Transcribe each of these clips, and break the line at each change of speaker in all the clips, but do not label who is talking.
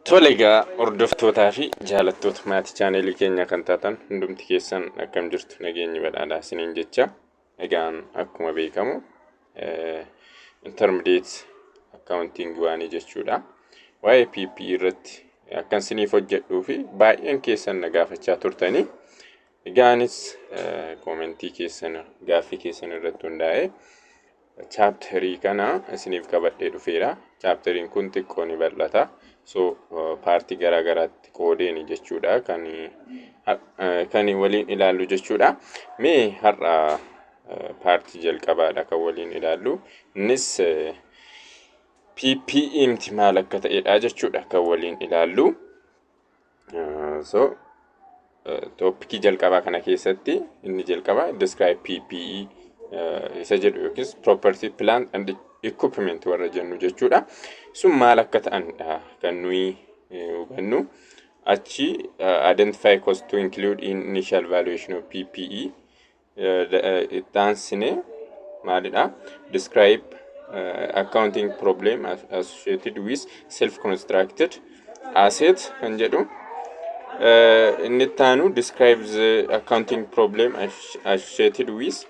Tole egaa, hordoftootaa fi jaalattoota maatii channelii keenya kan taatan hundumti keessan, akkam jirtu? Nageenyi badhaadhaa isiniin jecha. Egaan akkuma beekamu intermediate accounting waanii jechuudha. Waa'ee PPE irratti akkan isiniif hojjedhuu fi baay'een keessan na gaafachaa turtanii. Egaanis commentii keessan, gaaffii keessan irratti hundaa'ee chapterii kana isiniif qabadhee dhufeera. Chapteriin kun xiqqoo ni bal'ata. So partii garaa garaatti qoodeeni jechuudha kan waliin ilaallu jechuudha. Mee har'a partii jalqabaadha kan waliin ilaallu. Innis PPE mti maal akka ta'edha jechuudha kan waliin ilaallu. So topicii jalqabaa kana keessatti inni jalqabaa describe PPE isa jedhu yookiis property, plant and equipment warra jennu jechuudha. Sun maal akka ta'anidha kan nuyi hubannu. Achi identify cost to include in initial valuation of PPE. Itti aansine maalidha? Describe accounting problem associated with self constructed asset kan jedhu. Inni itti aanu describe the accounting problem associated with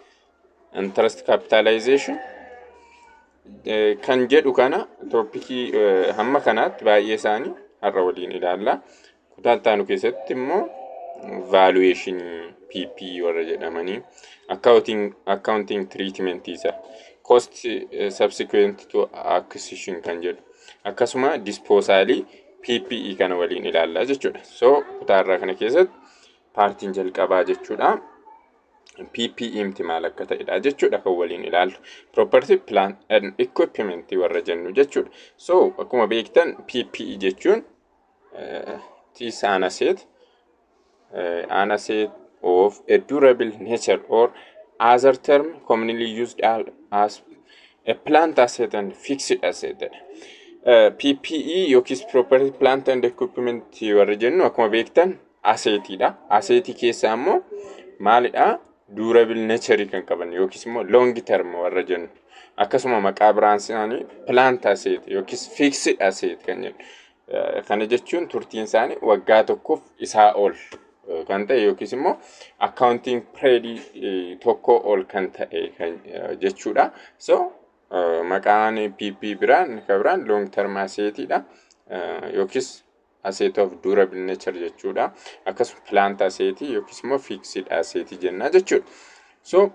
interest capitalization kan jedhu. Kana topicii hamma kanaatti baay'ee isaanii har'a waliin ilaalla. Kutaa itti aanu keessatti immoo valuation PPE warra jedhamanii, accounting treatment isa, cost subsequent to acquisition kan jedhu, akkasuma disposalii PPE kana waliin ilaalla jechuudha. So kutaa irraa kana keessatti partiin jalqabaa jechuudha. PPE mti maal akka ta'edha jechuudha kan waliin ilaallu. Property, plant and equipment warra jennu jechuudha. So akkuma beektan PPE jechuun it is an asset of a durable nature or other term commonly used as a plant asset and fixed asset. PPE yookiis property, plant and equipment warra jennu akkuma beektan assetiidha. Assetii keessaa immoo maalidha? Durable nature kan qaban yookiis immoo long term warra jennu. Akkasuma maqaa biraan isaanii plant asset yookiis fixed asset kan jennu. Kana jechuun turtiin isaanii waggaa tokkoof isaa ol kan ta'e yookiis immoo accounting period tokko ol kan ta'e jechuudha. So maqaan PP biraan kan biraan long term assetidha yookiis asset of durable nature jechuudha. Akkasuma plant asset yookiis immoo fixed asset jenna jechuudha. So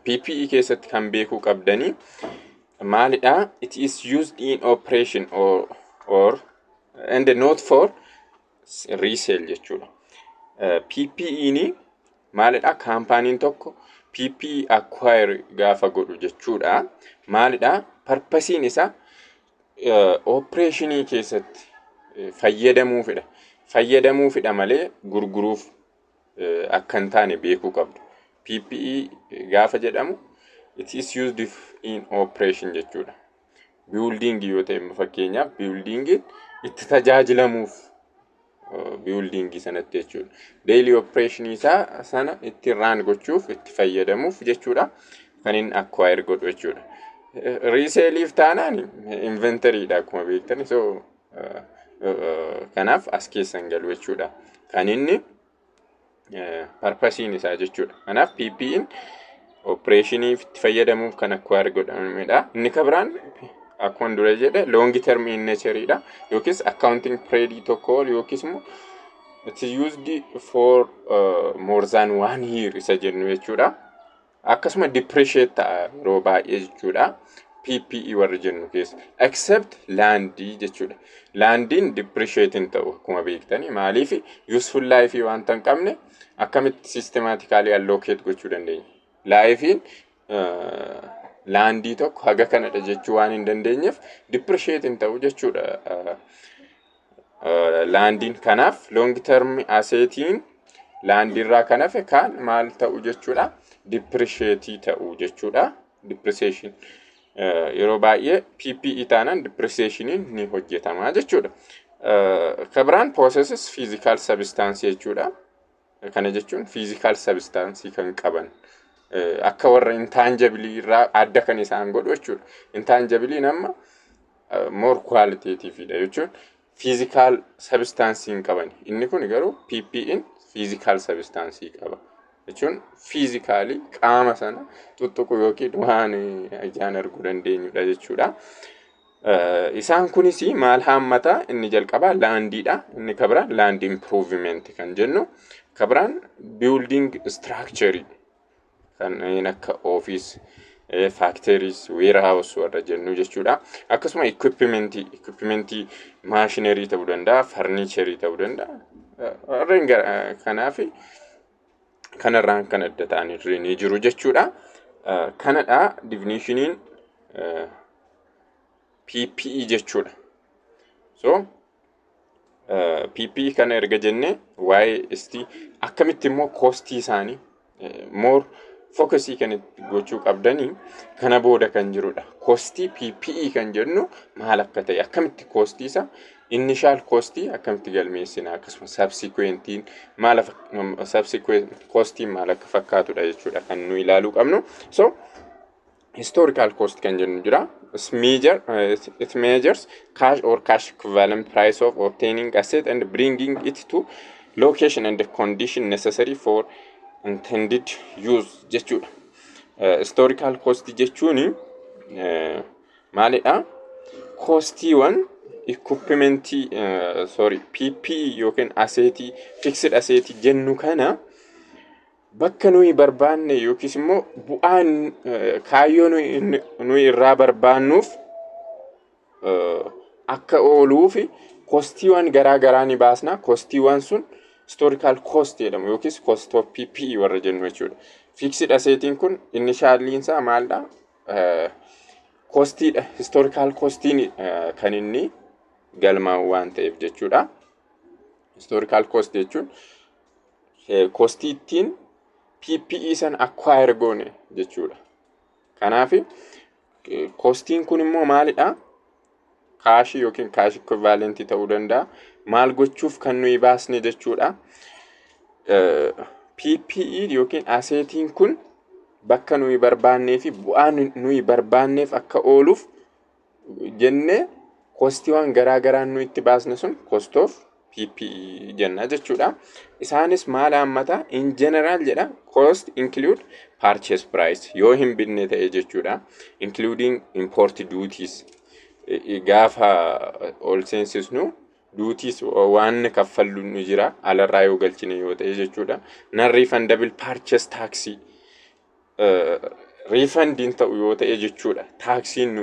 PPE keessatti kan beekuu qabdanii maalidha? It is used in operation or and not for resale jechuudha. PPE ni maalidha? Companyn tokko PPE acquire gaafa godhu jechuudha. Maalidha? Purposeiin isaa operationii keessatti fayyadamuufidha. Fayyadamuufidha malee gurguruuf akka hin taane beekuu qabdu. PPE gaafa jedhamu it is used in operation jechuudha. Building yoo ta'e, fakkeenyaaf building itti tajaajilamuuf building sanatti jechuudha. Daily operation isaa sana itti run gochuuf, itti fayyadamuuf jechuudha. Kan inni acquire godhu jechuudha. Resaleiif taanaan inventoryidha akkuma beektan. So kanaaf as keessa hin galu jechuudha. Kan inni purposeiin isaa jechuudha. Kanaaf PPE'n operationiif itti fayyadamuuf kan acquire godhamedha. Inni kan biraan akkuma dura jedhe long term in natureidha. Yookiis accounting period tokko ol yookiis immoo it is used for more than one year isa jennu jechuudha. Akkasuma depreciate ta'a yeroo baay'ee jechuudha. PPE warra jennu keessa. Except landii jechuudha. Landiin depreciate hin ta'u akkuma beektani. Maaliif? Useful life wanta hin qabne akkamitti systematically allocate gochuu dandeenya? Lifeiin landii tokko haga kanadha jechuu waan hin dandeenyeef depreciate hin ta'u jechuudha. Landiin kanaaf long term assetiin landiirraa kan hafe kaan maal ta'u jechuudha? Depreciate ta'u jechuudha. Depreciation yeroo baay'ee PPE taanaan depreciationiin ni hojjetama jechuudha. Kan biraan possesses physical substance jechuudha. Kana jechuun physical substance kan qaban akka warra intangible irraa adda kan isaan godhu jechuudha. Intangible amma more qualitative dha jechuun Physical substance hin qaban. Inni kun garuu PPE'n physical substance qaba. Jechuun physically qaama sana tuttuqu yookiin waan ijaan arguu dandeenyudha jechuudha. Isaan kunis maal haammata? Inni jalqabaa landiidha. Inni kabiraan land improvement kan jennu. Kabiraan building structure kanneen akka office, factories, warehouse warra jennu jechuudha. Akkasuma equipmentii machinery ta'uu danda'a, furniture ta'uu danda'a. Warreen kanaaf kanarraan kan adda ta'an irra ni jiru jechuudha. Kanadha definitioniin PPE jechuudha. So PPE kana erga jennee, waa'ee isti akkamitti immoo costii isaanii more focusii kan itti gochuu qabdanii kana booda kan jirudha. Costii PPE kan jennu maal akka ta'e, akkamitti costii isa initial costii akkamitti galmeessina, akkasuma subsequentiin maal, subsequent costiin maal akka fakkaatudha jechuudha kan nu ilaaluu qabnu. So historical cost kan jennu jira. It measures cash or cash equivalent price of obtaining asset and bringing it to location and the condition necessary for intended use jechuudha. Historical cost jechuun maalidha? Costiiwwan equipmentii, sorry, PPE yookiin assetii, fixed assetii jennu kana bakka nuyi barbaanne yookiis immoo bu'aan kaayyoo nuyi irraa barbaannuuf akka ooluuf costiiwwan garaa garaa ni baasna. Costiiwwan sun historical cost jedhamu yookiis cost of PPE warra jennu jechuudha. Fixed assetiin kun initialiin isaa maalidha? Costiidha. Historical costiin kan inni galmaa'u waan ta'eef jechuudha. Historical cost jechuun costii ittiin PPE sana acquire goone jechuudha. Kanaaf costiin kun immoo maalidha? Cashii yookiin cash equivalentii ta'uu danda'a. Maal gochuuf kan nuyi baasne jechuudha. PPE yookiin assetiin kun bakka nuyi barbaannee fi bu'aa nuyi barbaanneef akka ooluuf jennee costiiwwan garaa garaan nuyi itti baasne sun cost of PPE jenna jechuudha. Isaanis maal hammata? In general jedha, cost include purchase price yoo hin binne ta'e jechuudha. Including import duties, gaafa ol seensisnu duties waan kaffallu ni jira alarraa yoo galchine yoo ta'e jechuudha. Non refundable purchase tax, refundiin ta'u yoo ta'e jechuudha. Taxiin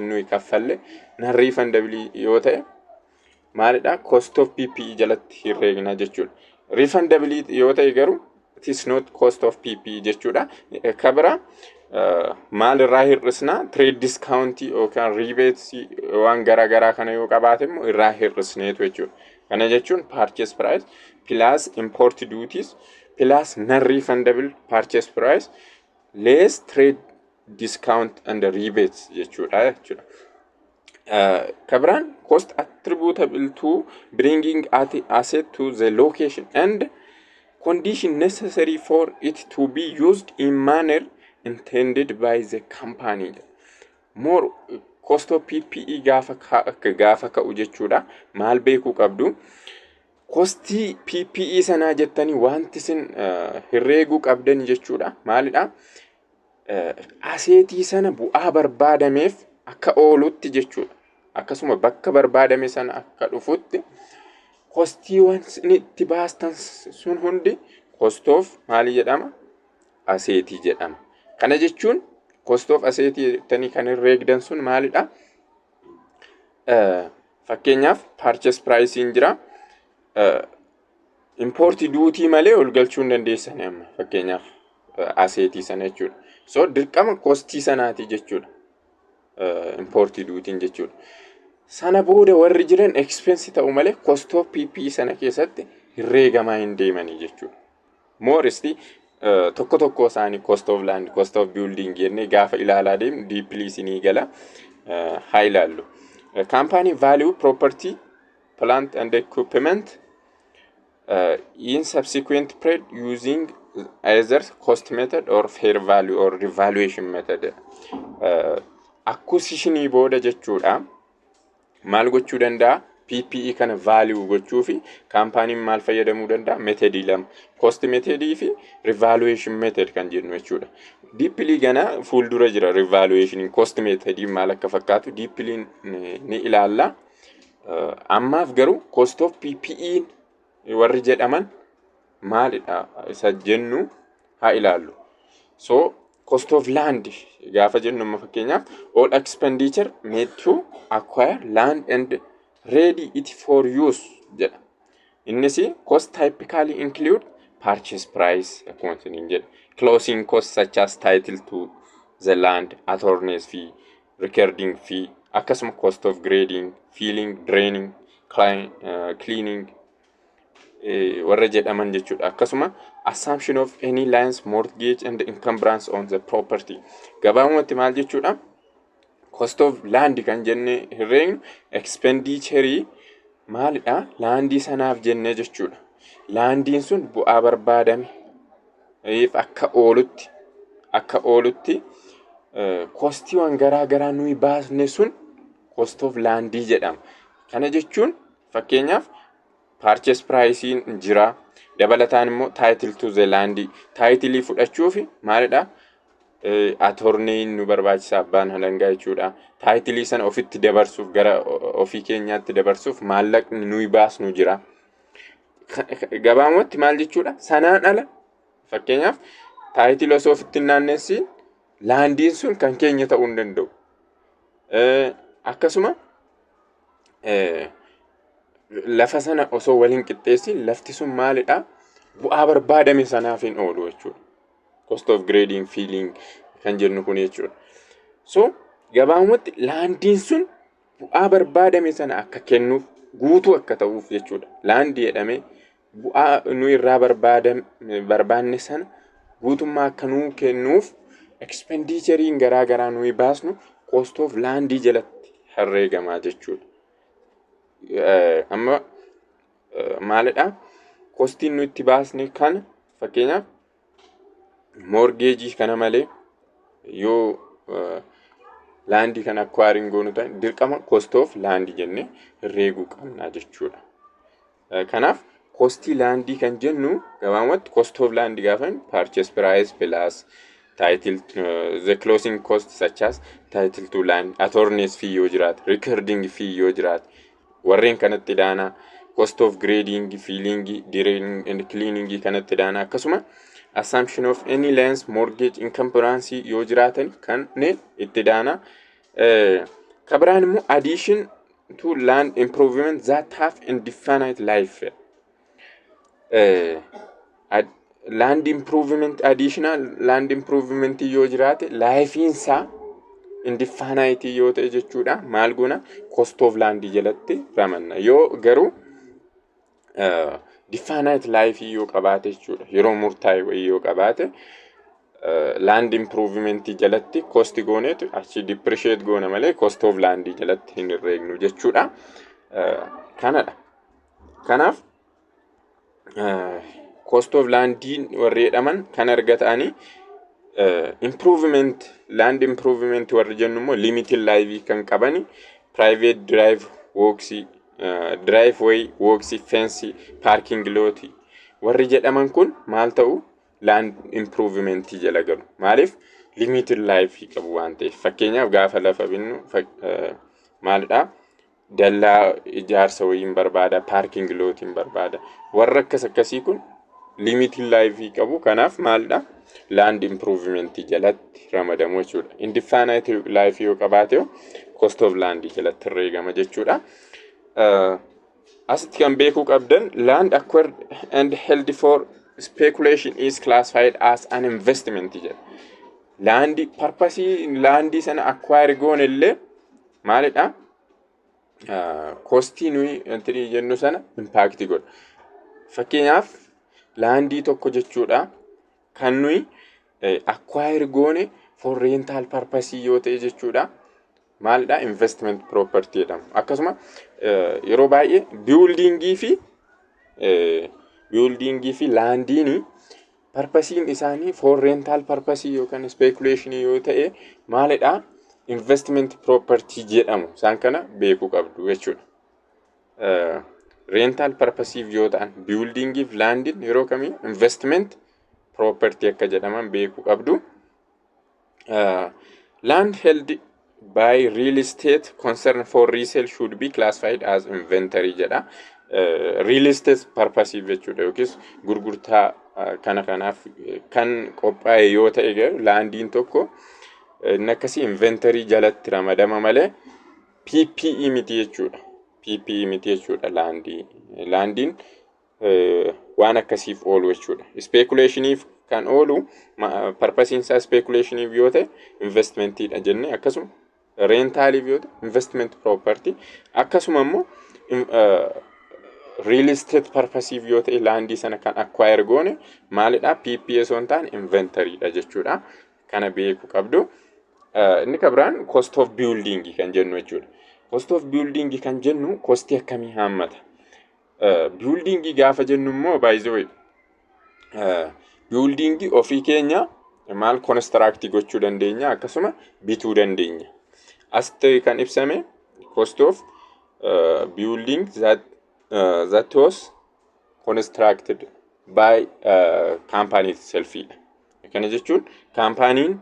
nuyi kaffalle non refundable yoo ta'e maalidha? Cost of PPE jalatti herreegna jechuudha. Refundable yoo ta'e garuu it is not cost of PPE jechuudha. Kabira maal irraa hir'isna? Trade discount yookaan rebates waan garaa garaa kana yoo qabaate immoo irraa hir'isneetu jechuudha. Kana jechuun purchase price plus import duties plus non refundable purchase price less trade discount and rebates jechuudha. Kabiraan cost attributable to bringing asset to the location and condition necessary for it to be used in manner intended by the company. More cost of PPE gaafa ka'u jechuudha. Maal beekuu qabdu? Costii PPE sanaa jettanii wanti isin herreeguu qabdan jechuudha. Maalidha? Assetii sana bu'aa barbaadameef akka oolutti jechuudha. Akkasuma bakka barbaadame sana akka dhufutti costiiwwan itti baastan sun hundi cost of maalii jedhama? Assetii jedhama. Kana jechuun cost of assetii jettanii kan herreegdan sun maalidha? Fakkeenyaaf purchase priceiin jira. Import duty malee ol galchuu hin dandeessani amma fakkeenyaaf assetii sana jechuudha. So dirqama costii sanaati jechuudha. Import dutyiin jechuudha. Sana booda warri jiran expense ta'u malee cost of PPE sana keessatti herreegamaa hin deemanii jechuudha. Moreisti tokko tokko isaanii cost of land, cost of building jennee gaafa ilaalaa deemnu deeply isinii gala, haa ilaallu. Company value property, plant and equipment in subsequent period using either cost method or fair value or revaluation method. Acquisitionii booda jechuudha. Maal gochuu danda'a? PPE kana value gochuu fi kaampaaniin maal fayyadamuu danda'a? Methodii lama. Cost methodii fi revaluation method kan jennu jechuudha. Deeply gana fuuldura jira revaluation, cost methodii maal akka fakkaatu deeply ni ilaalla. Ammaaf garuu cost of PPE warri jedhaman maalidha isa jennu haa ilaallu. So cost of land gaafa jennu, amma fakkeenyaaf, all expenditure made to acquire land and ready it for use jedha. Innis cost typically include purchase price akkuma isiniin jedhe, closing costs such as title to the land, attorney's fee, recording fee, akkasuma cost of grading, filling, draining, cleaning warra jedhaman jechuudha. Akkasuma assumption of any liens, mortgage and encumbrance on the property. Gabaabumatti maal jechuudha? Cost of land kan jenne herreegnu expenditure maalidha? Landii sanaaf jennee jechuudha. Landiin sun bu'aa barbaadame akka oolutti costiiwwan garaa garaa nuyi baasne sun cost of landii jedhama. Kana jechuun fakkeenyaaf purchase priceiin jira. Dabalataan immoo title to the landii. Titleii fudhachuuf maalidha? Attorneyn nu barbaachisa, abbaan alangaa jechuudha. Titleii sana ofitti dabarsuuf, gara ofii keenyaatti dabarsuuf maallaqni nuyi baasnu jira. Gabaabumatti maal jechuudha? Sanaan ala fakkeenyaaf titleii osoo ofitti hin naannessiin landiin sun kan keenya ta'uu hin danda'u. Akkasuma lafa sana osoo waliin qixxeessin lafti sun maalidha? Bu'aa barbaadame sanaaf hin oolu jechuudha. Cost of grading, filling kan jennu kun jechuudha. So gabaabumatti landiin sun bu'aa barbaadame sana akka kennuuf, guutuu akka ta'uuf jechuudha. Landii jedhamee bu'aa nu irraa barbaanne sana guutummaa akka nuu kennuuf expenditureiin garaa garaa nuyi baasnu cost of landii jalatti herreegamaa jechuudha. Amma maalidha? Costiin nu itti baasne kana fakkeenyaaf mortgageii kana malee yoo landii kana acquiring goonu ta'e, dirqama cost of landii jennee herreeguu qabna jechuudha. Kanaaf costii landii kan jennu gabaabumatti cost of landii gaafa purchase price plus title, the closing cost such as title to land, attorney's fee yoo jiraate, recording fee yoo jiraate, warreen kanatti daanaa, cost of grading, filling, draining and cleaning kanatti daanaa, akkasuma assumption of any liens, mortgage, encumbrance yoo jiraatan kanneen itti daanaa. Kabiraan immoo addition to land improvement that have indefinite life. Land improvement, additional land improvement yoo jiraate, lifeiinsaa indefinite yoo ta'e jechuudha, maal goona? Cost of land jalatti ramanna. Yoo garuu definite life yoo qabaate jechuudha, yeroo murtaa'e wayii yoo qabaate, land improvement jalatti cost gooneetu achi depreciate goona malee cost of land jalatti hin herreegnu jechuudha. Kanadha. Kanaaf cost of landiin warri jedhaman kan erga ta'anii, improvement, land improvement warri jennu immoo limited life kan qabani, private drive works, drive way works, fence, parking lot warri jedhaman kun maal ta'u? Land improvement jala galu. Maaliif? Limited life qabu waan ta'eef. Fakkeenyaaf gaafa lafa binnu maalidha? Dallaa ijaarsa wayiin barbaada, parking lotiin barbaada. Warra akkas akkasii kun limited life qabu. Kanaaf maalidha? Land improvement jalatti ramadamu jechuudha. Indefinite life yoo qabaate, cost of land jalatti herreegama jechuudha. Asitti kan beekuu qabdan, land acquired and held for speculation is classified as an investment jedha. Landii purposeii landii sana acquire goone illee maalidha? Costii nuyi entry jennu sana impact godha. Fakkeenyaaf landii tokko jechuudha kan nuyi acquire goone for rental purpose yoo ta'e jechuudha. Maalidha? Investment property jedhama. Akkasuma yeroo baay'ee buildingii fi landiin purposeiin isaanii for rental purpose yookaan speculation yoo ta'e maalidha? Investment property jedhamu. Isaan kana beekuu qabdu jechuudha. Rental purposeiif yoo ta'an, buildingiif landiin yeroo kamii investment property akka jedhaman beekuu qabdu. Land held by real estate concern for resale should be classified as inventory jedha. Real estate purpose jechuudha, yookiis gurgurtaa kana kanaaf kan qophaa'e yoo ta'e garuu landiin tokko inni akkasii inventory jalatti ramadama malee PPE miti jechuudha. PPE miti jechuudha landii. Landiin waan akkasiif oolu jechuudha. Speculationiif kan oolu, purposeiin isaa speculationiif yoo ta'e investmentiidha jenne, akkasuma rentaliif yoo ta'e investment property, akkasuma immoo real estate purposeiif yoo ta'e landii sana kan acquire goone maalidha? PPE osoo hin taane inventoryidha jechuudha. Kana beekuu qabdu. Inni kan biraan cost of building kan jennu jechuudha. Cost of building kan jennu costii akkamii haammata? Building gaafa jennu immoo, by the way, building ofii keenya maal construct gochuu dandeenya, akkasuma bituu dandeenya. Asitti kan ibsame cost of building that was constructed by company itself dha. Kana jechuun companyn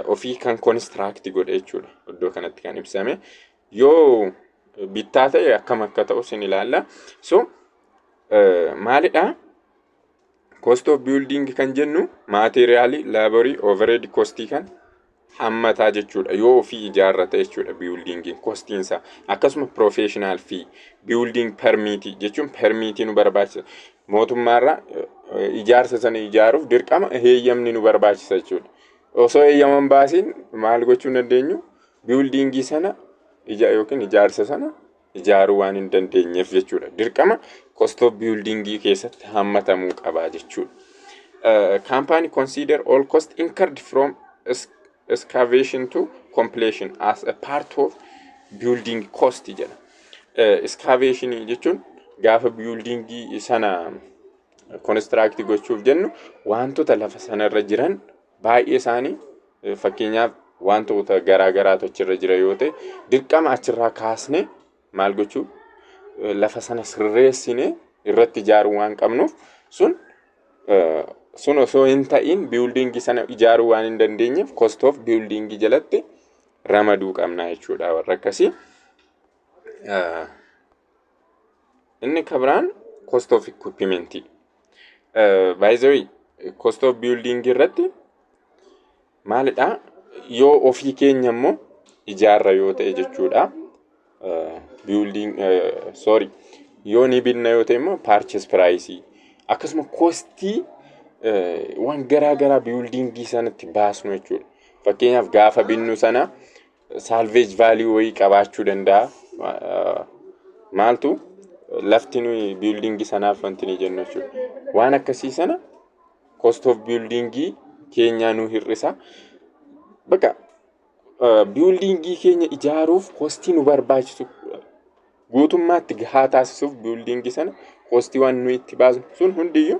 ofii kan construct godhe jechuudha. Iddoo kanatti kan ibsame. Yoo bittaa ta'e akkam akka ta'u sin ilaalla. So maalidha? Cost of building kan jennu materialii, laborii, overhead costii kan hammataa jechuudha. Yoo ofii ijaarrate jechuudha buildingiin costiinsaa. Akkasuma professional fee, building permitii jechuun permitii nu barbaachisa. Mootummaarraa ijaarsa sana ijaaruuf dirqama heeyyamni nu barbaachisa jechuudha. Osoo heeyyaman baasiin maal gochuu hin dandeenyu? Buildingii sana yookiin ijaarsa sana ijaaruu waan hin dandeenyeef jechuudha. Dirqama cost of buildingii keessatti hammatamuu qaba jechuudha. Company consider all cost incurred from excavation to completion as a part of building cost jedha. Excavation jechuun gaafa buildingii sana construct gochuuf jennu wantoota lafa sanarra jiran baay'ee isaanii, fakkeenyaaf wantoota garaa garaatu achirra jira yoo ta'e, dirqama achirraa kaasnee maal gochuu, lafa sana sirreessine irratti ijaaruu waan qabnuuf, sun osoo hin ta'in buildingii sana ijaaruu waan hin dandeenyeef cost of buildingii jalatti ramaduu qabna jechuudha warra akkasii. Inni kan biraan cost of equipment. By the way, cost of building irratti maalidha? Yoo ofii keenya immoo ijaarra yoo ta'e jechuudha. Building, sorry, yoo ni binna yoo ta'e immoo purchase price, akkasuma costii waan garaa garaa buildingii sanatti baasnu jechuudha. Fakkeenyaaf gaafa binnu sana salvage value wayii qabaachuu danda'a. Maaltu lafti nuyi buildingii sanaaf wanti ni jennu jechuudha. Waan akkasii sana cost of buildingii keenyaa nu hir'isa. Bakka buildingii keenya ijaaruuf costii nu barbaachisu guutummaatti gahaa taasisuuf buildingii sana costii waan nuyi itti baasnu sun hundiyyuu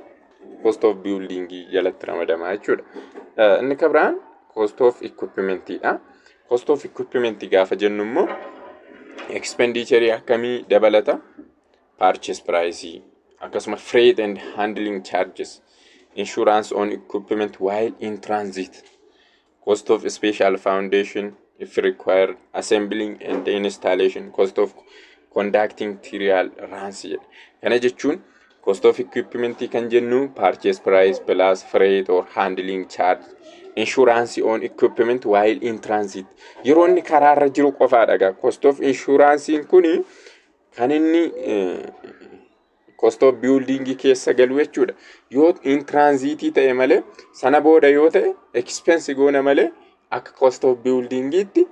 cost of buildingii jalatti ramadamaa jechuudha. Inni kan biraan cost of equipmentidha. Cost of equipment gaafa jennu immoo expenditure akkamii dabalata? Purchase price, akkasuma freight and handling charges, insurance on equipment while in transit, cost of special foundation if required, assembling and installation, cost of conducting trial runs jedha. Kana jechuun cost of equipment kan jennu purchase price plus freight or handling charge, insurance on equipment while in transit, yeroo inni karaarra jiru qofaadha gaa cost of insurance kuni kan inni cost of building keessa galu jechuudha. Yoo in transit ta'e malee, sana booda yoo ta'e expense goona malee akka cost of buildingiitti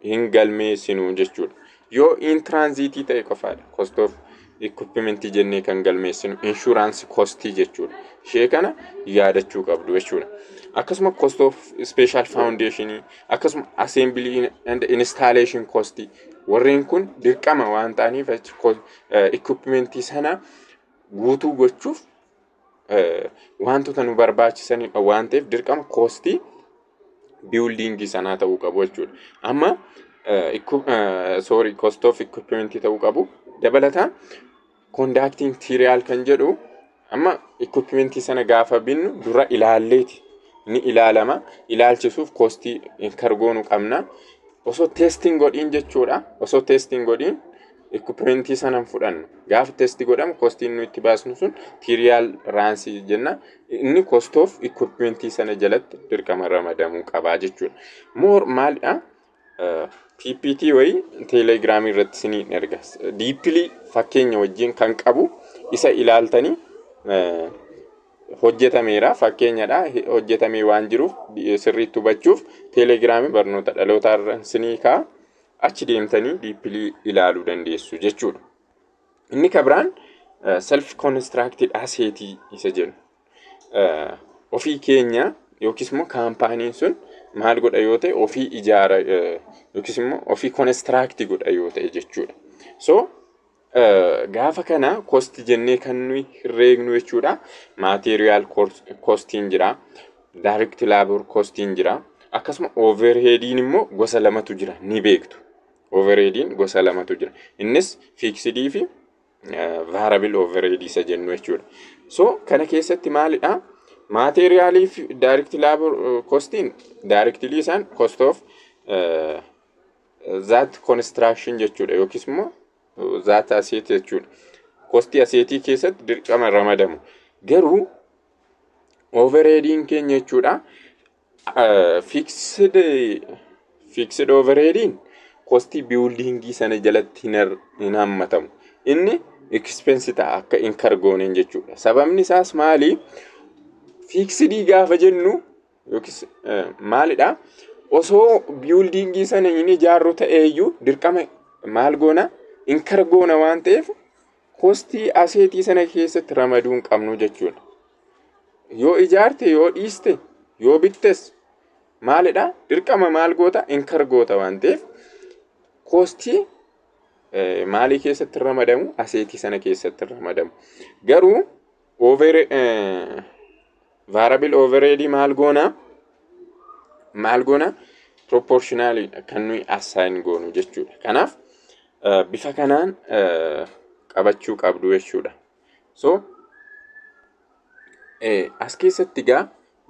hin galmeessinu jechuudha. Yoo in transit ta'e qofaadha cost of equipment jennee kan galmeessinu insurance costii jechuudha. Ishee kana yaadachuu qabdu jechuudha. Akkasuma cost of special foundation, akkasuma assembly and installation cost, warreen kun dirqama waan ta'aniif equipmentii sana guutuu gochuuf wantoota nu barbaachisanidha waan ta'eef dirqama costii buildingii sanaa ta'uu qabu jechuudha. Amma Sorry, cost of equipment ta'uu qabu. Dabalataan conducting trial kan jedhu, amma equipment sana gaafa binnu dura ilaalleeti ni ilaalama. Ilaalchisuuf costii incur goonuu qabna. Osoo testing godhiin jechuudha. Osoo testing godhiin equipmentii sana hin fudhannu. Gaafa test godhamu costiin nuyi itti baasnu sun trial runsii jenna. Inni cost of equipmentii sana jalatti dirqama ramadamuu qabaa jechuudha. More maalidha? PPT wayii Telegramii irratti isiniin erga. Deeply fakkeenya wajjin kan qabu isa ilaaltanii hojjetameera, fakkeenyadha, hojjetamee waan jiruuf sirriitti hubachuuf Telegramii barnoota dhalootaa irra isinii ka'a, achi deemtanii deeply ilaaluu dandeessu jechuudha. Inni kabiraan self constructed assetii isa jedhu. Ofii keenya yookiis immoo companyn sun maal godha yoo ta'e, ofii ijaara yookiis immoo ofii construct godha yoo ta'e jechuudha. So gaafa kana cost jennee kan nuyi herreegnu jechuudha. Material costiin jira. Direct labor costiin jira. Akkasuma overheadiin immoo gosa lamatu jira, ni beektu. Overheadiin gosa lamatu jira. Innis fixedii fi variable overhead isa jennu jechuudha. So kana keessatti maalidha? Materialii fi direct labor costiin directly isaan cost of that construction jechuudha yookiis immoo that asset jechuudha. Costii assetii keessatti dirqama ramadamu. Garuu overheadiin keenya jechuudha, fixed overheadiin costii buildingii sana jalatti hin hammatamu. Inni expense ta'a akka incur gooneen jechuudha. Sababni isaas maali? Fixedii gaafa jennu yookiis maalidha? Osoo buildingii sana hin ijaarru ta'eeyyuu dirqama maal goona? Incur goona waan ta'eef costii assetii sana keessatti ramaduu hin qabnu jechuudha. Yoo ijaarte, yoo dhiiste, yoo bittes maalidha? Dirqama maal goota? Incur goota waan ta'eef costii maalii keessatti ramadamu? Assetii sana keessatti ramadamu. Garuu over variable overheadii maal goona? Maal goona? Proportionally kan nuyi assign goonu jechuudha. Kanaaf bifa kanaan qabachuu qabdu jechuudha. So as keessatti egaa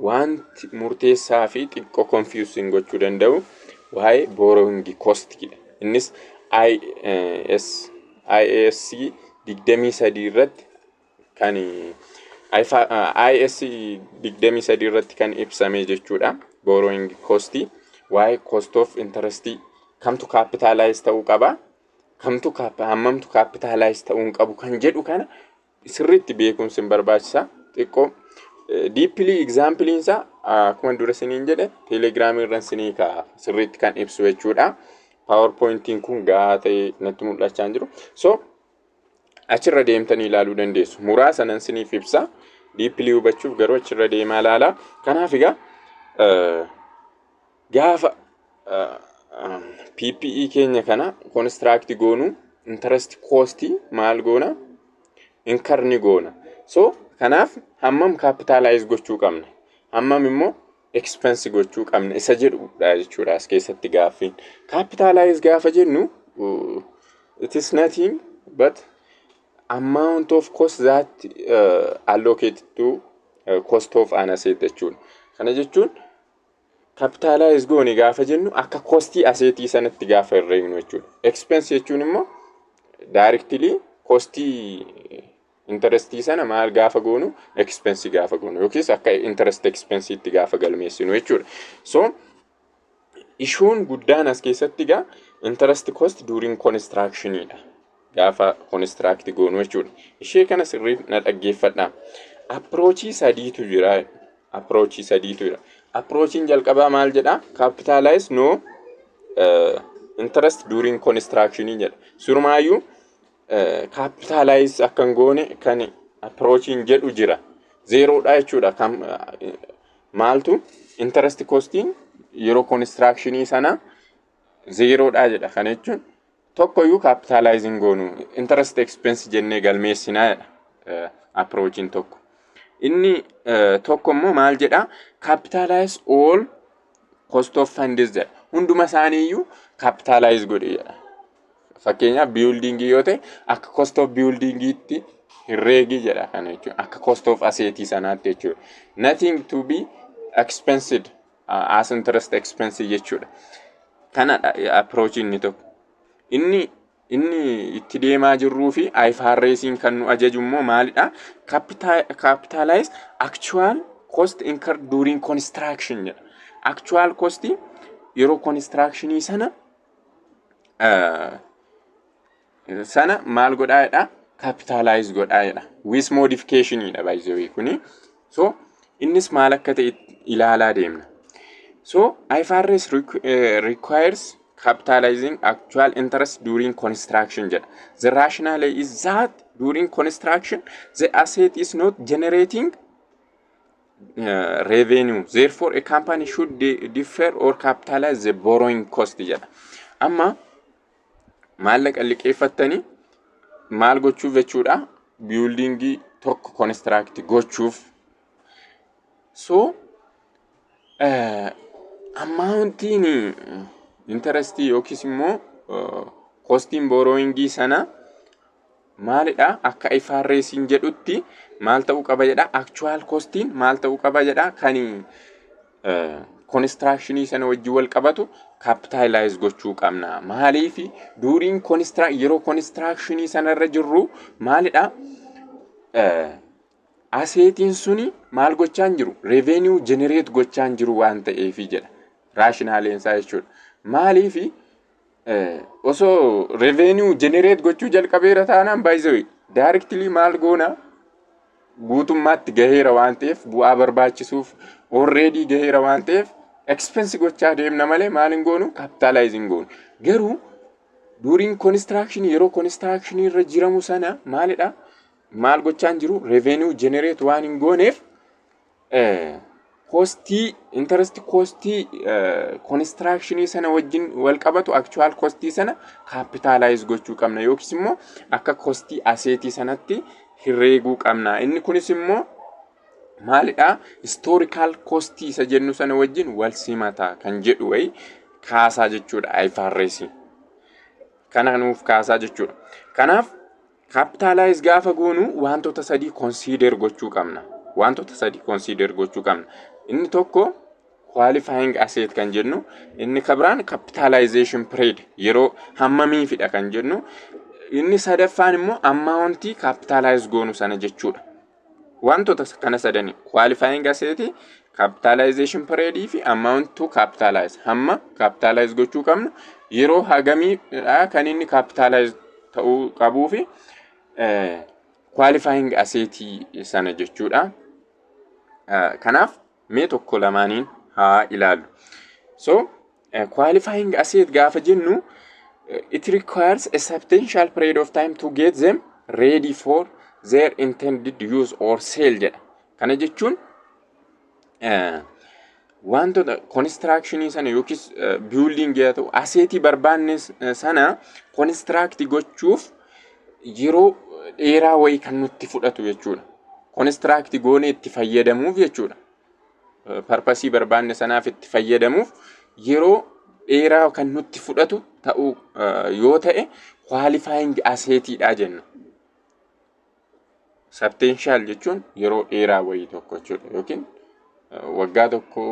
wanti murteessaa fi xiqqoo confusing gochuu danda'u waa'ee borrowing costidha. Innis IS IASC 23 irratti kan IAS 23 irratti kan ibsame jechuudha. Borrowing cost, waa'ee cost of interest, kamtu capitalize ta'uu qaba, kamtu hammamtu capitalize ta'uu hin qabu kan jedhu kana sirriitti beekuun sin barbaachisa. Xiqqoo deeply example isaa akkuma dura siniin jedhe Telegramii irra sinii kaa'a, sirriitti kan ibsu jechuudha. PowerPointiin kun gahaa ta'ee natti mul'achaa hin jiru. So achirra deemtanii ilaaluu dandeessu. Muraasa nan siniif ibsa. Deeply hubachuuf garuu achirra deemaa ilaalaa. Kanaaf egaa gaafa PPE keenya kana construct goonu interest cost maal goona? Incur ni goona. So kanaaf hammam capitalize gochuu qabna? Hammam immoo expense gochuu qabna isa jedhudha jechuudha as keessatti gaaffiin. Capitalize gaafa jennu, it is nothing but amount of cost that allocated to cost of an asset jechuudha. Kana jechuun capitalize goone gaafa jennu akka costii assetii sanatti gaafa herreegnu jechuudha. Expense jechuun immoo directly costii interestii sana maal gaafa goonu? Expense gaafa goonu yookiis akka interest expensiitti gaafa galmeessinu jechuudha. So issueun guddaan as keessatti egaa interest cost during constructionidha. Gaafa construct goonu jechuudha. Ishee kana sirrii na dhaggeeffadha. Approachii sadiitu jira. Approachii sadiitu jira. Approachiin jalqabaa maal jedha? Capitalize no interest during construction jedha. Surmaayyuu capitalize akka hin goone kan approachiin jedhu jira. Zerodha jechuudha. Kan maaltu interest costiin yeroo constructionii sana zerodha jedha. Kana jechuun tokkoyyuu capitalize hin goonu, interest expense jennee galmeessinaa jedha approachiin tokko. Inni tokko immoo maal jedha? Capitalize all cost of funds jedha. Hunduma isaaniiyyuu capitalize godhe jedha. Fakkeenyaaf, buildingii yoo ta'e, akka cost of buildingiitti herreegii jedha. Kana jechuudha, akka cost of assetii sanaatti jechuudha. Nothing to be expensed as interest expense jechuudha. Kanadha approach inni tokko. Inni itti deemaa jirruu fi IFRS'n kan nu ajaju immoo maalidha? Capitalize actual cost incurred during construction jedha. Actual cost yeroo constructionii sana maal godhaa jedha? Capitalize godhaa jedha. With modificationidha, by the way, kuni. So innis maal akka ta'e ilaalaa deemna. So IFRS requires capitalizing actual interest during construction jedha. The rationale is that during construction the asset is not generating revenue. Therefore, a company should defer or capitalize the borrowing cost jedha. Amma maallaqa liqeeffattanii maal gochuuf jechuudha? Buildingii tokko construct gochuuf. So amountiin interestii yookiis immoo costiin borrowingii sana maalidha? Akka IFRS'n jedhutti maal ta'uu qaba jedha? Actual costiin maal ta'uu qaba jedha? Kan constructionii sana wajjin wal qabatu capitalize gochuu qabna. Maaliif? During yeroo constructionii sanarra jirru maalidha? Assetiin suni maal gochaa hin jiru? Revenue generate gochaa hin jiru waan ta'eefi jedha. Rationaleen isaa jechuudha. Maaliifi? Osoo revenue generate gochuu jalqabeera taanaan, by the way, directly maal goona? Guutummaatti gaheera waan ta'eef, bu'aa barbaachisuuf already gaheera waan ta'eef, expense gochaa deemna malee maal hin goonu? Capitalize hin goonu. Garuu during construction, yeroo construction irra jiramu sana maalidha? Maal gochaa hin jiru? Revenue generate waan hin gooneef, costii interest costii constructionii sana wajjin wal qabatu, actual costii sana capitalize gochuu qabna yookiis immoo akka costii assetii sanatti herreeguu qabna. Inni kunis immoo maalidha? Historical costii isa jennu sana wajjin wal simata kan jedhu wayi kaasaa jechuudha IFRS. Kana nuuf kaasaa jechuudha. Kanaaf capitalize gaafa goonu wantoota sadii consider gochuu qabna. Wantoota sadii consider gochuu qabna. Inni tokko qualifying asset kan jennu, inni kabiraan capitalization period, yeroo hammamiifidha kan jennu, inni sadaffaan immoo amountii capitalize goonu sana jechuudha. Wantoota kana sadani, qualifying asset, capitalization period fi amount to capitalize, hamma capitalize gochuu qabnu, yeroo hagamiidha kan inni capitalize ta'uu qabuu fi qualifying asset sana jechuudha. Kanaaf mee tokko lamaaniin haa ilaallu. So qualifying asset gaafa jennu, it requires a substantial period of time to get them ready for their intended use or sale jedha. Kana jechuun wantoota constructionii sana yookiis building haa ta'u, assetii barbaanne sana construct gochuuf yeroo dheeraa wayii kan nutti fudhatu jechuudha. Construct goonee itti fayyadamuuf jechuudha. Purposeii barbaanne sanaaf itti fayyadamuuf yeroo dheeraa kan nutti fudhatu ta'uu yoo ta'e, qualifying assetiidha jenna. Substantial jechuun yeroo dheeraa wayii tokko jechuudha, yookiin waggaa tokko,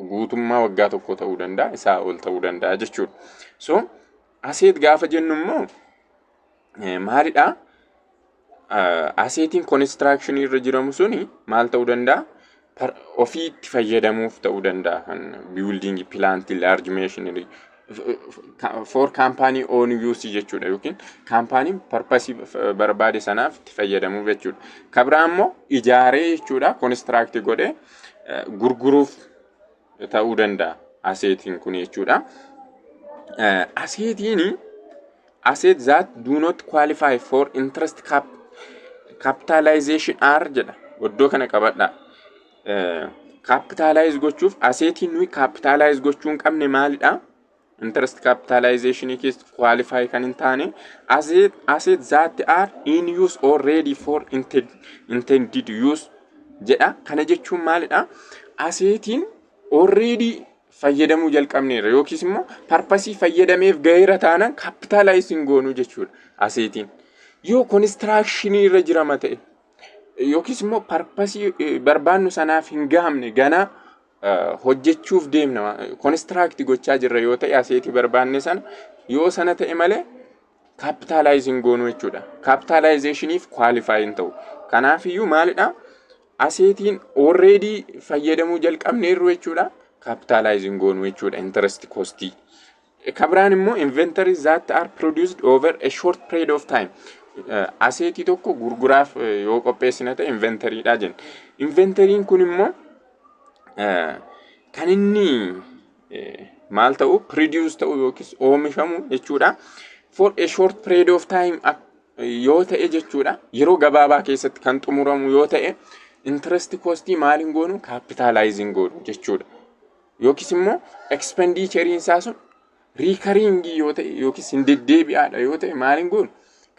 guutummaa waggaa tokko ta'uu danda'a, isaa ol ta'uu danda'a jechuudha. So asset gaafa jennu immoo maalidha? Assetiin construction irra jiramu suni maal ta'uu danda'a? Ofii itti fayyadamuuf ta'uu danda'a, kan building, plant, large machinery for company own use jechuudha, yookiin companyn purposeii barbaade sanaaf itti fayyadamuuf jechuudha. Kabraa immoo ijaaree jechuudha, construct godhee gurguruuf ta'uu danda'a assetiin kun jechuudha. Assetiin asset that do not qualify for interest capitalization are jedha. Iddoo kana qabadha. Capitalize gochuuf assetiin nuyi capitalize gochuu hin qabne maalidha? Interest capitalization keessatti qualify kan hin taane asset that are in use or ready for intended use jedha. Kana jechuun maalidha? Assetiin already Fayyadamuu jalqabneerra yookiis immoo purpose fayyadameef gaheera taanaan capitalize hin goonuu jechuudha assetiin. Yoo construction irra jirama ta'e yookiis immoo purpose barbaannu sanaaf hin gahamne, ganaa hojjechuuf deemna, construct gochaa jirra yoo ta'e, asset barbaanne sana yoo sana ta'e malee capitalize hin goonuu jechuudha. Capitalizationiif qualify hin ta'u. Kanaafiyyuu maalidha? Assetiin already fayyadamuu jalqabneerru jechuudha. Capitalize hin goonuu jechuudha interest costii. Kabiraan immoo inventories that are produced over a short period of time. Asset tokko gurguraaf yoo qopheessina ta'e inventoryidha jenna. Inventoryn kun immoo kan inni maal ta'u, produce ta'u yookiis oomishamu jechuudha. For a short period of time yoo ta'e jechuudha. Yeroo gabaabaa keessatti kan xumuramu yoo ta'e interest costii maal hin goonu? Capitalize hin goonu jechuudha. Yookiis immoo expenditurein isaa sun recurring yoo ta'e yookiis hin deddeebi'aadha yoo ta'e maal hin goonu?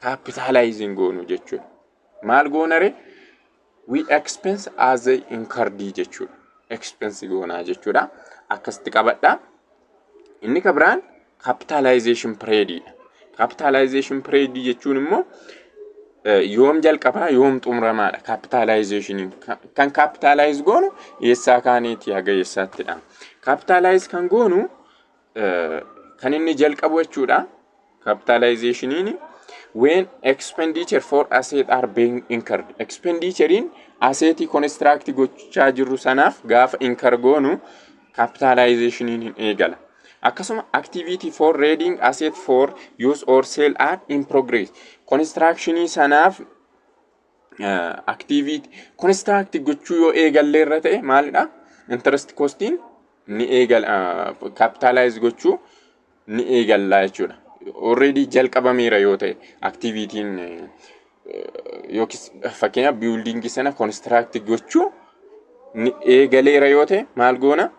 Capitalize hin goonu jechuudha. Maal goonare? We expense as a incurred jechuudha. Expense goonaa jechuudha. Akkasitti qabadha. Inni kabiraan capitalization periodidha. Capitalization period jechuun immoo yoom jalqabaa, yoom xumuramaadha capitalizationiin. Kan capitalize goonu eessaa kaaneeti haga eessaattidha? Capitalize kan goonu kan inni jalqabu jechuudha. Capitalizationiin when expenditure for asset are being incurred. Expenditurein asset construct gochaa jirru sanaaf gaafa incur goonu capitalizationiin hin eegala. Akkasuma activity for readying asset for use or sale are in progress. Constructionii sanaaf activity construct gochuu yoo eegalle irra ta'e maalidha? Interest costiin ni eegala, capitalize gochuu ni eegalla jechuudha. Already jalqabameera yoo ta'e activityn yookiis fakkeenyaaf building sana construct gochuu ni eegaleera yoo ta'e maal goona?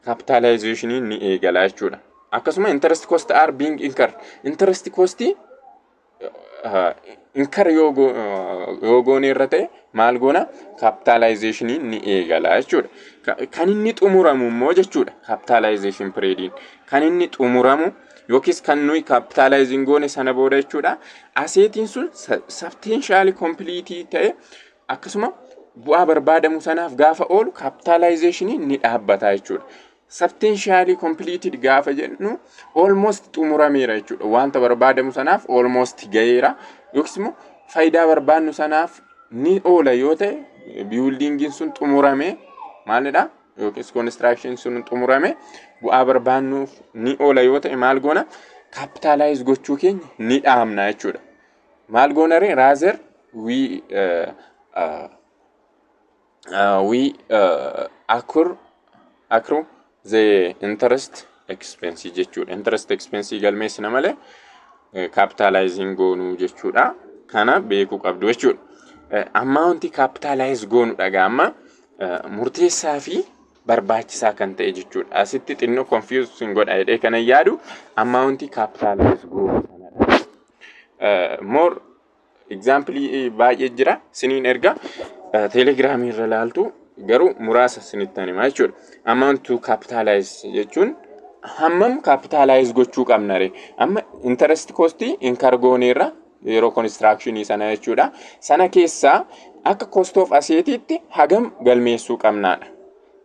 Capitalizationiin ni eegala jechuudha. Akkasuma interest cost are being incurred. Interest cost incur yoo goone irra ta'e maal goona? Capitalizationiin ni eegala jechuudha. Kan inni xumuramu immoo jechuudha, capitalization periodiin. Kan inni xumuramu yookiis kan nuyi capitalizing goone sana booda jechuudha. Assetiin sun substantially complete ta'e, akkasuma bu'aa barbaadamu sanaaf gaafa oolu capitalizationiin ni dhaabbata jechuudha. Substantially completed gaafa jennu almost xumurameera jechuudha. Wanta barbaadamu sanaaf almost gaheera yookiis immoo faayidaa barbaannu sanaaf ni oola yoo ta'e, buildingiin sun xumurame maalidha? Yookiis construction sun xumurame bu'aa barbaannuuf ni oola yoo ta'e maal goona? Capitalize gochuu keenya ni dhaabna jechuudha. Maal goona ree? Rather we accrue the interest expense jechuudha. Interest expense galmeessina malee capitalizing goonuu jechuudha. Kana beekuu qabdu jechuudha. Amount capitalize goonu dhagaa amma murteessaa fi barbaachisaa kan ta'e jechuudha. Asitti xinnoo confuse hin godha jedhee kana yaadu amount capitalize goonu sanadha. More example baay'ee jira, siniin erga Telegramii irra ilaaltu, garuu muraasa sinittan himaa jechuudha. Amount to capitalize jechuun hammam capitalize gochuu qabna ree? Amma interest cost incur gooneerra yeroo constructionii sana jechuudha. Sana keessaa akka cost of assetiitti hagam galmeessuu qabnaadha.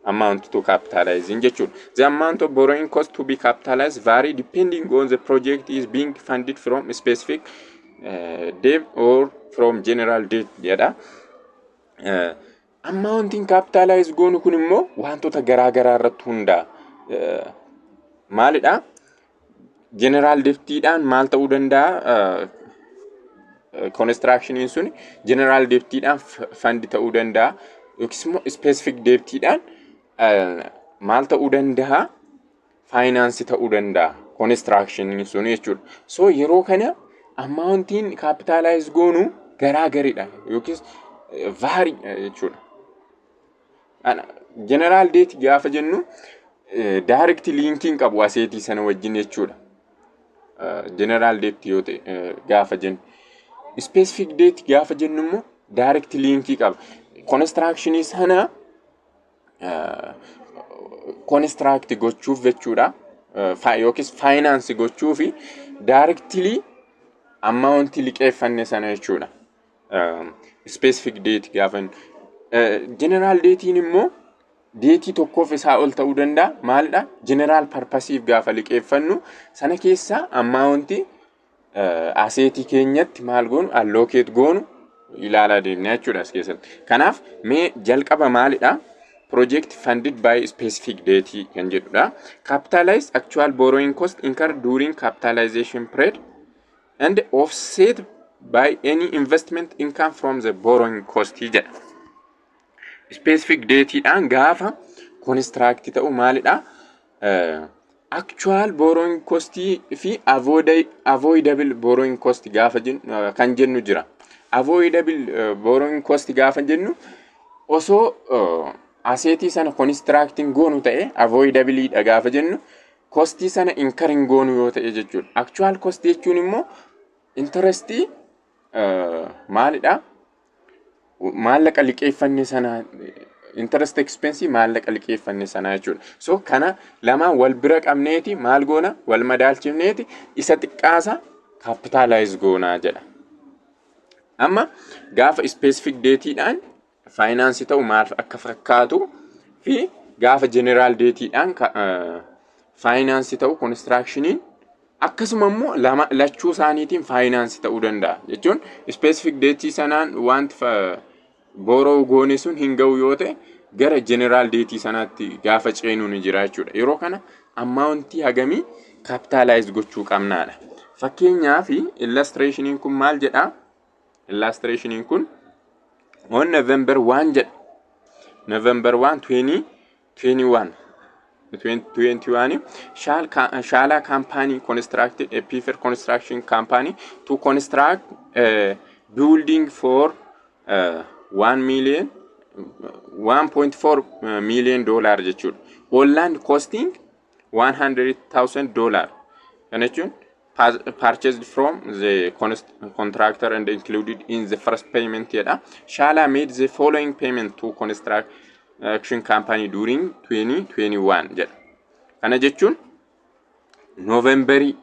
Amount to capitalizing jechuudha. The amount of borrowing cost to be capitalized vary depending on the project is being funded from a specific debt or from general debt jedha. Amountiin capitalize goonu kun immoo wantoota garaa garaa irratti hundaa'a. Maalidha? General debtiidhaan maal ta'uu danda'a? Constructioniin sun general debtiidhaan fund ta'uu danda'a. Yookiis immoo specific debtiidhaan maal ta'uu danda'a? Finance ta'uu danda'a. Constructioniin sun jechuudha. So yeroo kana amountiin capitalize goonu garaa garidha yookiis vary jechuudha. General debt gaafa jennu direct linkiin qabu asset sana wajjin jechuudha. General debt yoo ta'e gaafa jennu. Specific debt gaafa jennu immoo direct linkii qaba. Constructionii sana Construct gochuuf jechuudha. Yookiis finance gochuuf directly amount liqeeffanne sana jechuudha. Specific debt gaafa. General debtiin immoo debtii tokkoof isaa ol ta'uu danda'a. Maalidha? General purposeiif gaafa liqeeffannu sana keessaa amountii assetii keenyatti maal goonu, allocate goonu ilaalaa deemna jechuudha as keessatti. Kanaaf mee jalqaba maalidha? Project funded by specific debt kan jedhudha. Capitalize actual borrowing cost incurred during capitalization period and offset by any investment income from the borrowing cost jedha. Specific debtiidhaan gaafa construct ta'u maalidha? Actual borrowing cost fi avoidable borrowing cost gaafa jennu kan jennu jira. Avoidable borrowing cost gaafa jennu osoo assetii sana constructing goonu ta'e avoidableidha gaafa jennu, costii sana incur hin goonu yoo ta'e jechuudha. Actual cost jechuun immoo interestii maalidha? Maallaqa liqeeffanne sana, interest expense maallaqa liqeeffanne sana jechuudha. So kana lamaan wal bira qabneeti maal goona, wal madaalchifneeti isa xiqqaasa capitalize goonaa jedha. Amma gaafa specific debtiidhaan finance ta'u maal akka fakkaatu fi gaafa general debtiidhaan finance ta'u constructioniin, akkasuma immoo lama lachuu isaaniitiin finance ta'uu danda'a jechuun, specific debtii sanaan wanti borrow goone sun hin ga'u yoo ta'e gara general debtii sanaatti gaafa ceenu ni jira jechuudha. Yeroo kana amountii hagamii capitalize gochuu qabnaadha. Fakkeenyaaf illustrationiin kun maal jedhaa? Illustrationiin kun on November 1 jedha. November 1 2021 2021 Shala Company constructed a Pfeffer Construction Company to construct a building for 1 million 1.4 million dollar jechuudha. On land costing $100,000. Kana jechuun purchased from the contractor and included in the first payment jedha. Shala made the following payment to construction company during 2021 jedha. Kana jechuun Novemberii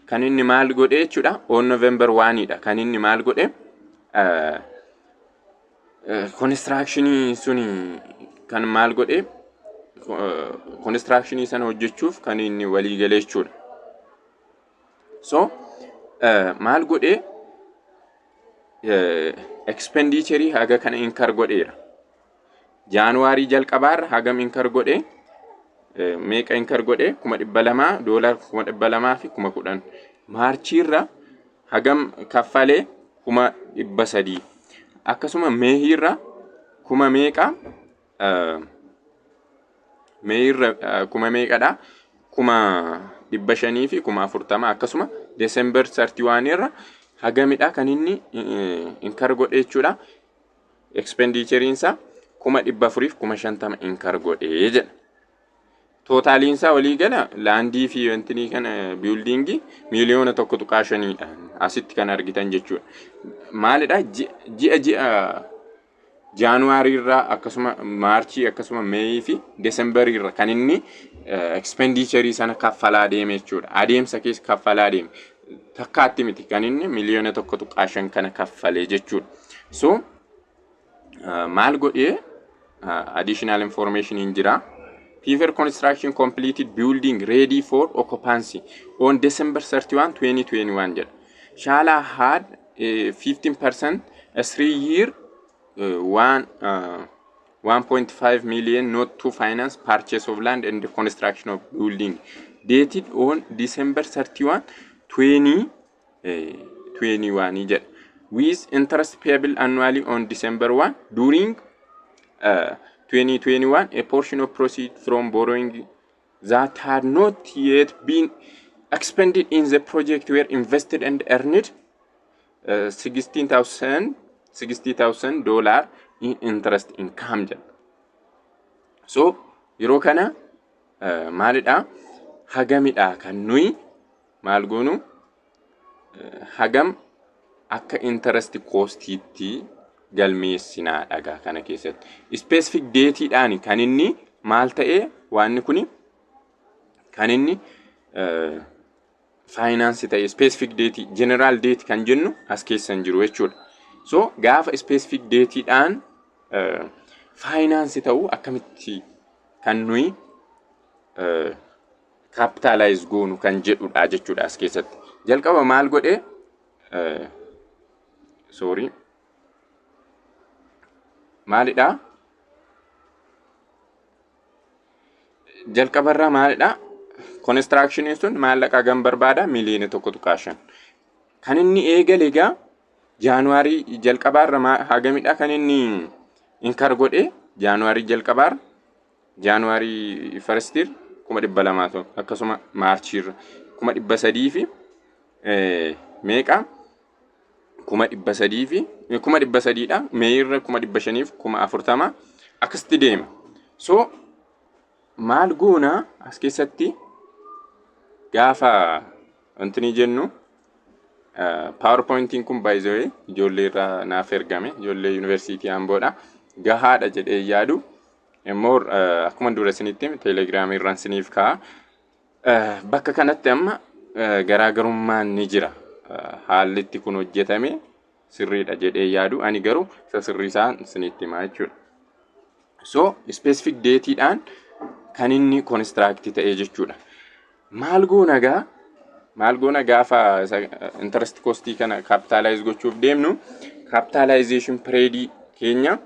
kan inni maal godhe jechuudha. On November 1 dha kan inni maal godhe, constructionii suni kan maal godhe, constructionii sana hojjechuuf kan inni walii gale jechuudha. So maal godhe, expenditure haga kana incur godheera. Jaanuwaarii jalqabaarra hagam incur godhe, meeqa incur godhe? 200,000 doolaar, 210,000. Maarchiirra hagam kaffalee? 300,000. Akkasuma Mayiirra kuma meeqa? Mayiirra kuma meeqadha? 540,000. Akkasuma December 31 irra hagamidha kan inni incur godhe jechuudha. Expenditureiinsaa 450,000 incur godhee jedha. Totaliinsaa walii gala landii fi wantinii kana buildingii 1.5 miiliyoona asitti kan argitan jechuudha. Maalidha, ji'a ji'a Jaanuwaarii irraa, akkasuma Maarchii, akkasuma Mayii fi Desembarii irra kan inni expenditureii sana kaffalaa deeme jechuudha. Adeemsa keessa kaffalaa deeme. Takkaatti miti kan inni 1.5 miiliyoona kana kaffalee jechuudha. So maal godhee, additional information hin jira. Pfeffer Construction completed building ready for occupancy on December 31, 2021 jedha. Shala had 15% a 3 year 1.5 million note to finance purchase of land and the construction of building dated on December 31, 2021 jedha. With interest payable annually on December 1 during 2021, a portion of proceeds from borrowing that had not yet been expended in the project were invested and earned 16,000 $60,000 in interest income jedha. So yeroo kana maalidha, hagamidha kan nuyi maal goonu, hagam akka interest costiitti galmeessinaa dhagaa kana keessatti. Specific debtiidhaan kan inni maal ta'ee waanni kuni kan inni finance ta'e? Specific date, general date kan jennu as keessa hin jiru jechuudha. So gaafa specific dateiidhaan finance ta'u akkamitti kan nuyi capitalize goonu kan jedhudha jechuudha as keessatti. Jalqaba maal godhee, sorry, maalidha? Jalqabarraa maalidha? Constructioniin sun maallaqa hagam barbaada? Miliyoona 1.5. Kan inni eegale egaa January jalqabaarra hagamidha kan inni incur godhe? January jalqabaarra, January firstiir 200,000 ta'u, akkasuma Marchiirra 300,000 fi meeqa, 300,000 fi 300,000dha. Mayirra 540,000, akkasitti deema. So maal goona as keessatti gaafa wanti ni jennu? PowerPointiin kun by the way ijoollee irraa naaf ergame, ijoollee yuunivarsiitii Amboodha. Gahaadha jedhee yaadu immoo akkuma dura isinitti hime Telegramii irraan isiniif kaa'a. Bakka kanatti amma garaagarummaan ni jira. Haalli itti kun hojjetame sirriidha jedhee yaadu, ani garuu isa sirrii isaan isinitti himaa jechuudha. So specific dateiidhaan kan inni construct ta'e jechuudha. Maal goona gaa? Maal goona gaafa interest costii kana capitalize gochuuf deemnu? Capitalization period keenya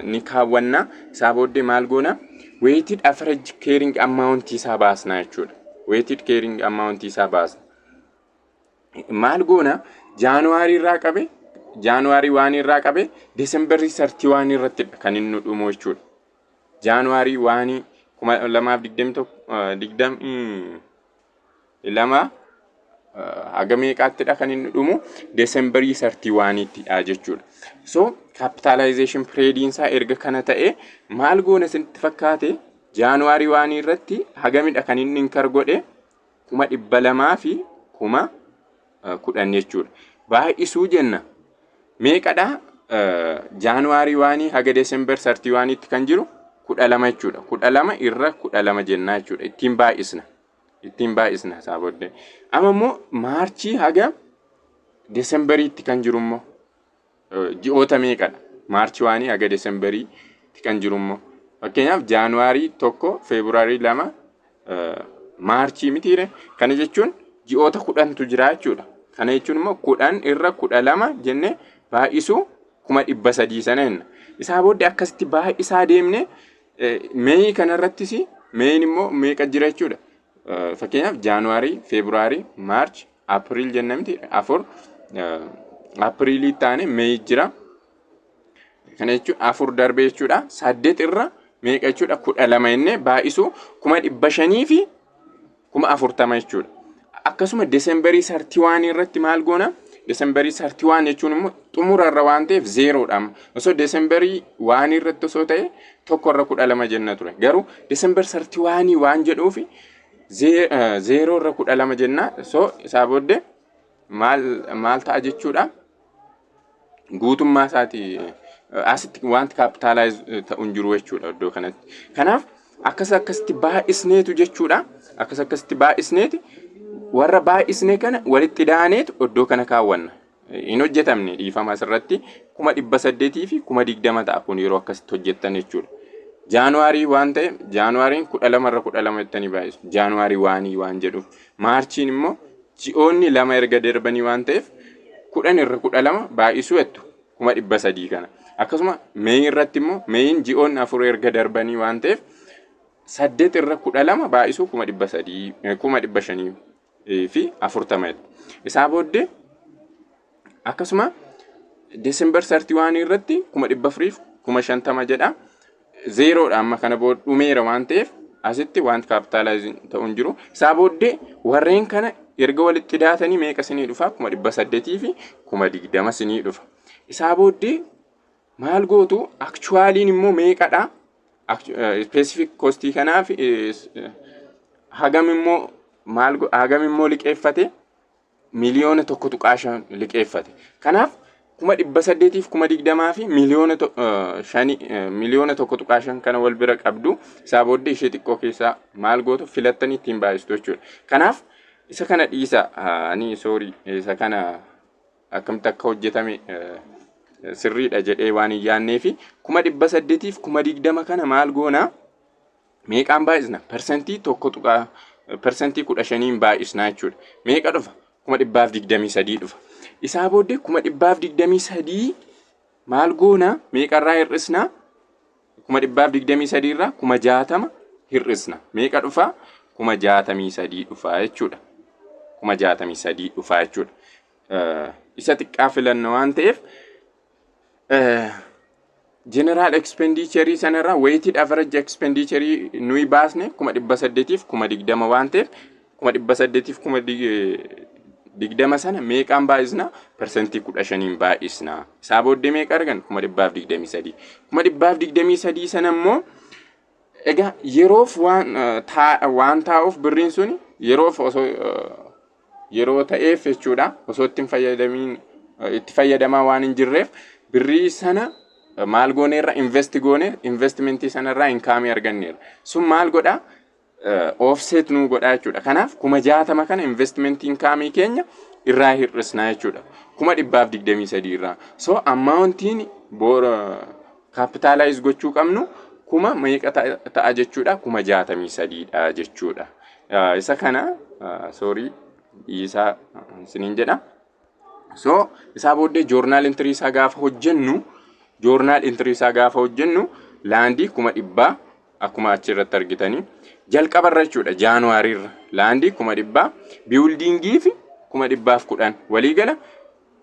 ni kaawwanna. Isaa booddee maal goona? Weighted average carrying amount isaa baasna jechuudha. Weighted carrying amount isaa baasna. Maal goona? January irraa qabe, January 1 irraa qabe December 31 irrattidha kan inni dhumu jechuudha. January 1 2021, 22 haga meeqaattidha kan inni dhumu? December 31ttidha jechuudha. So capitalization periodiin isaa erga kana ta'e maal goona isinitti fakkaate? January 1 irratti hagamidha kan inni incur godhe? 210,010 jechuudha. Baay'isuu jenna. Meeqadha? January 1 haga December 31tti kan jiru 12 jechuudha. 12 irra 12 jennaa jechuudha. Ittiin baay'isna. Ittiin baay'isna isaa booddee. Amma immoo March haga Decemberiitti kan jiru immoo ji'oota meeqadha? March 1 haga Decemberiitti kan jiru immoo, fakkeenyaaf, January 1, February 2, March mitiire? Kana jechuun ji'oota 10tu jira jechuudha. Kana jechuun immoo 10 irra 12 jennee baay'isuu 300,000 sana jenna. Isaa booddee akkasitti baay'isaa deemne. May kanarrattis Mayin immoo meeqa jira jechuudha. Fakkeenyaaf January, February, March, April jenna miti? Afur Aprilii taane May jira. Kana jechuun afur darbee jechuudha. Saddeet irra meeqa jechuudha? 12 jennee baay'isuu 540,000 jechuudha. Akkasuma December 31 irratti maal goona? December 31 jechuun immoo xumurarra waan ta'eef zerodha. Osoo December 1 irratti osoo ta'e tokkorra 12 jenna ture. Garuu December 31 waan jedhuufi zero irra 12 jenna. So isaa booddee maal maal ta'a jechuudha? Guutummaa isaati asitti wanti capitalize ta'u hin jiru jechuudha iddoo kanatti. Kanaaf akkas akkasitti baay'isneetu jechuudha. Akkas akkasitti baay'isneeti warra baay'isne kana walitti daaneetu iddoo kana kaawwanna. Hin hojjetamne, dhiifama, asirratti 820,000 ta'a kun yeroo akkasitti hojjettan jechuudha. January waan ta'e Januaryn 12 irra 12 jettanii baay'isu. January 1 waan jedhuuf. Marchiin immoo ji'oonni lama erga darbanii waan ta'eef 10 irra 12 baay'isuu jettu 300,000 kana. Akkasuma May irratti immoo Mayin ji'oonni afur erga darbanii waan ta'eef saddeet irra 12 baay'isuu 300,000, 540,000 jettu. Isaa booddee akkasuma December 31 irratti 450,000 jedha. Zerodha amma kana booda dhumeera waan ta'eef asitti wanti capitalize ta'u hin jiru. Isaa booddee warreen kana erga walitti daatanii meeqa sinii dhufa? 820,020 sinii dhufa. Isaa booddee maal gootu? Actualiin immoo meeqadha? Specific costii kanaaf hagam immoo maal hagam immoo liqeeffate? Miliyoona 1.5 liqeeffate. Kanaaf 820,000 fi miliyoona 5, miliyoona 1.5 kana wal bira qabdu. Isaa booddee ishee xiqqoo keessaa maal gootu? Filattanii ittiin baay'istu jechuudha. Kanaaf isa kana dhiisa. Ani sorry, isa kana akkamitti akka hojjetame sirriidha jedhee waan hin yaadnee fi 820,000 kana maal goonaa? Meeqaan baay'isna? Persentii tokko tuqaa, 15%n baay'isnaa jechuudha. Meeqa dhufa? 123,000 dhufa. Isaa booddee 123,000 maal goonaa? Meeqarraa hir'isnaa? 123,000 irraa 60,000 hir'isna. Meeqa dhufa? 63,000 dhufa jechuudha. 63,000 dhufa jechuudha. Isa xiqqaa filanna waan ta'eef, general expenditure sanarraa weighted average expenditure nuyi baasne 820,000 waan ta'eef, 820,000 sana meeqaan baay'isna? 15%n baay'isna. Isaa booddee meeqa argan? 123,000. 123,000 sana immoo egaa yeroof waan taa'uuf, birriin suni yeroof osoo yeroo ta'eef jechuudha, osoo itti hin fayyadamiin, itti fayyadamaa waan hin jirreef, birrii sana maal gooneerra? Invest goone. Investmentii sanarraa incomeii arganneerra. Sun maal godhaa? Offset nuu godhaa jechuudha. Kanaaf 60,000 kana investmentii incomeii keenya irraa hir'isnaa jechuudha, 123,000 irraa. So amountiin boora capitalize gochuu qabnu kuma meeqa ta'a jechuudha? 63,000dha jechuudha. Isa kana sorry, dhiisaa isiniin jedha. So isaa booddee journal entry isaa gaafa hojjennu, landii 100,000 akkuma achirratti argitanii jalqabarra jechuudha. Jaanuwaariirra landii 100,000, buildingii fi 110,000, waliigala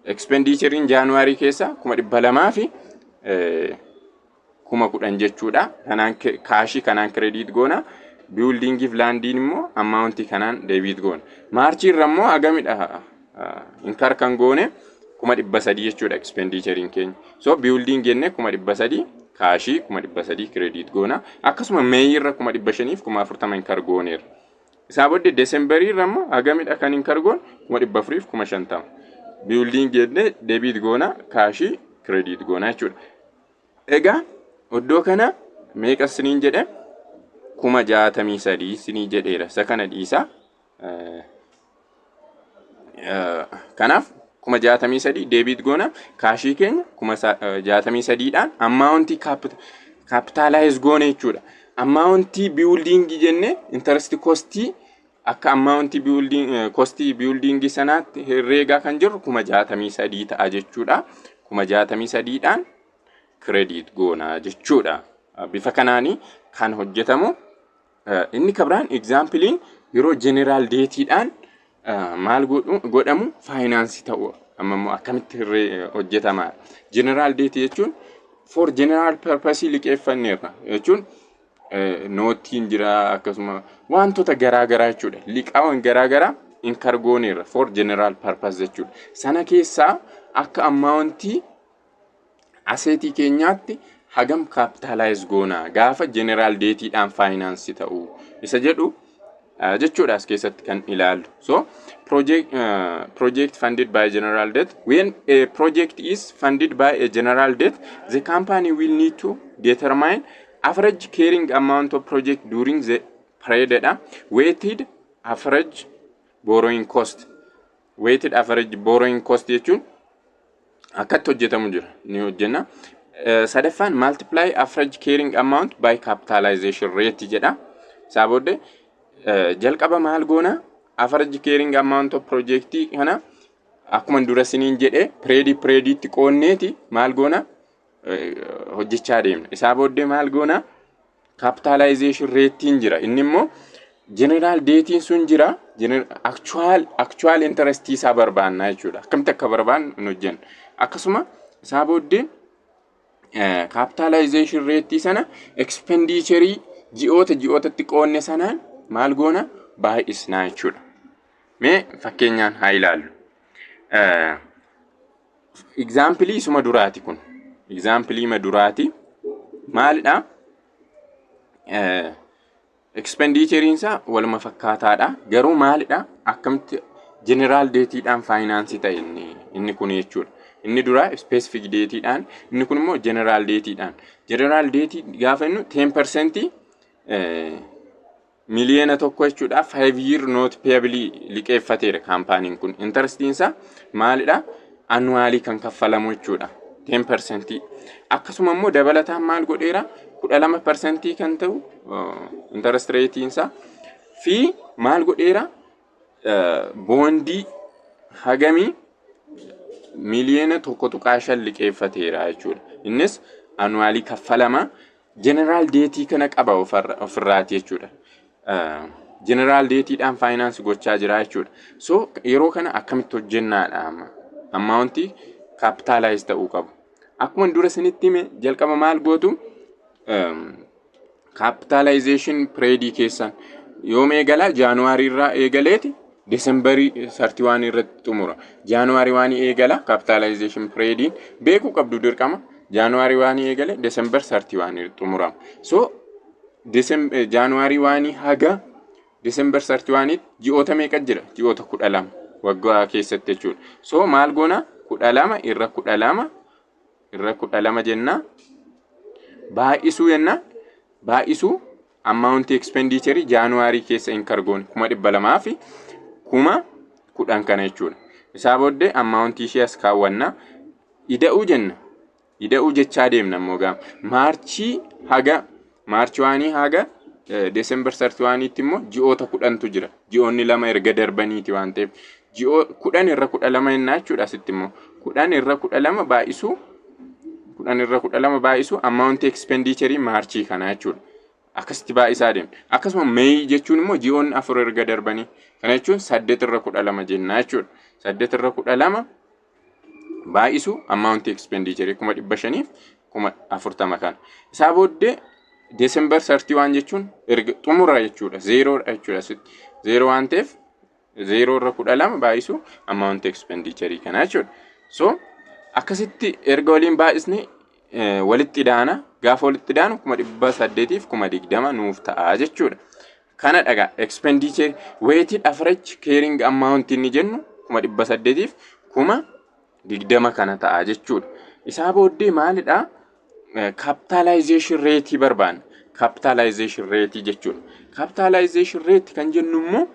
expenditureiin Jaanuwaarii keessa 210,010 jechuudha. Kanaan cashii kanaan credit goona. Buildingiif landiin immoo amountii kanaan debit goona. Maarchii irra immoo hagamidha incur kan goone? 300,000 jechuudha expenditureiin keenya. So building jennee 300,000, cashii 300,000 credit goona. Akkasuma Mayii irra 540,000 incur gooneerra. Isaa booddee Desembarii irra immoo hagamidha kan incur goone? 450,000. Building jennee debit goona, cashii credit goona jechuudha. Egaa iddoo kana meeqa siniin jedhe? 63,000 sinii jedheera. Isa kana dhiisaa. Kanaaf 63,000 debit goona, cashii keenya 63,000dhaan amountii capitalize goone jechuudha. Amountii buildingii jennee interest costii akka amountii building costii buildingii sanaatti herreegaa kan jirru 63,000 ta'a jechuudha. 63,000dhaan credit goona jechuudha. Bifa kanaanii kan hojjetamu. Inni kabiraan exampleiin yeroo general debtiidhaan maal godhamu, financeii ta'u amma immoo akkamitti hojjetama? General debtii jechuun for general purpose liqeeffanneerra jechuun, noteiin jira, akkasuma wantoota garaa garaa jechuudha. Liqaawwan garaa garaa incur gooneerra for general purpose jechuudha. Sana keessaa akka amountii assetii keenyaatti hagam capitalize goonaa gaafa general debtiidhaan financeii ta'uu isa jedhu jechuudha as keessatti kan ilaallu. So project funded by general debt. When a project is funded by a general debt, the company will need to determine average carrying amount of project during the period dha. Weighted average borrowing cost. Weighted average borrowing cost jechuun akkatti hojjetamu jira, ni hojjenna. Sadaffaan multiply average carrying amount by capitalization rate jedha. Isaa booddee jalqaba maal goona? Average carrying amount of project kana akkuma dura siniin jedhe periodii periodiitti qoonneeti maal goona? Hojjechaa deemna. Isaa booddee maal goona? Capitalization ratein jira. Inni immoo general debtiin sun jira. Actual interest isaa barbaanna jechuudha. Akkamitti akka barbaannu hin hojjennu. Akkasuma isaa booddee capitalization rate sana expenditure ji'oota ji'ootatti qoonne sanaan maal goona? Baay'isnaa jechuudha. Mee fakkeenyaan haa ilaallu. Exampleii isuma duraati kun. Exampleii ima duraati. Maalidha? Expenditureiin isaa waluma fakkaataadha. Garuu maalidha? Akkamitti general debtiidhaan financeii ta'e inni kun jechuudha. Inni duraa specific debtiidhaan, inni kun immoo general debtiidhaan. General debt gaafa inni 10% 1 miliyoona jechuudha, 5 year note payable liqeeffateera kaampaaniin kun. Interestiin isaa maalidha? Annually kan kaffalamu jechuudha. 10%. Akkasuma immoo dabalataan maal godheera? 12% kan ta'u interest rateiin isaa fi maal godheera? Bondii hagamii? 1.5 miliyoona liqeeffateera jechuudha. Innis annually kaffalama. General debt kana qaba ofirraati jechuudha. General debtiidhaan finance gochaa jira jechuudha. So yeroo kana akkamitti hojjennaadha amma? Amountii capitalize ta'uu qabu. Akkuma dura isinitti hime, jalqaba maal gootu? Capitalization periodii keessan yoom eegala? January irraa eegaleeti December 31 irratti xumura. January 1 eegala capitalization periodiin, beekuu qabdu dirqama. January 1 eegale, December 31 xumurama. So January 1 haga December 31 ji'oota meeqa jira? Ji'oota 12 waggaa keessatti jechuudha. So maal goona? 12 irra 12 irra 12 jenna. Baay'isuu jenna. Baay'isuu amount expenditure January keessa incur goone 210,010 kana jechuudha. Isaa booddee amountii ishee as kaawwanna. Ida'uu jenna. Ida'uu jechaa deemna immoo gaama. March haga March 1 haga December 31tti immoo ji'oota 10tu jira. Ji'oonni 2 erga darbaniiti waan ta'eef. Ji'oo 10 irra 12 jennaa jechuudha asitti immoo. 10 irra 12 baay'isuu, 10 irra 12 baay'isuu amount expenditure March kana jechuudha. Akkasitti baay'isaa deemna. Akkasuma May jechuun immoo ji'oonni 4 erga darbanii. Kana jechuun 8 irra 12 jennaa jechuudha. 8 irra 12 baay'isu amount expenditure 540,000 kana. Isaa booddee December 31 jechuun erga xumura jechuudha. Zeeroodha jechuudha asitti. Zeeroo waan ta'eef zeeroo irra 12 baay'isu amount expenditure kana jechuudha. So akkasitti erga waliin baay'isne walitti idaana. Gaafa walitti idaanu 820,000 nuuf ta'a jechuudha. Kana dhagaa expenditure weighted average carrying amount inni jennu 820,020 kana ta'a jechuudha. Isaa booddee maalidhaa? Capitalization rate barbaanna. Capitalization rate jechuudha. Capitalization rate kan jennu immoo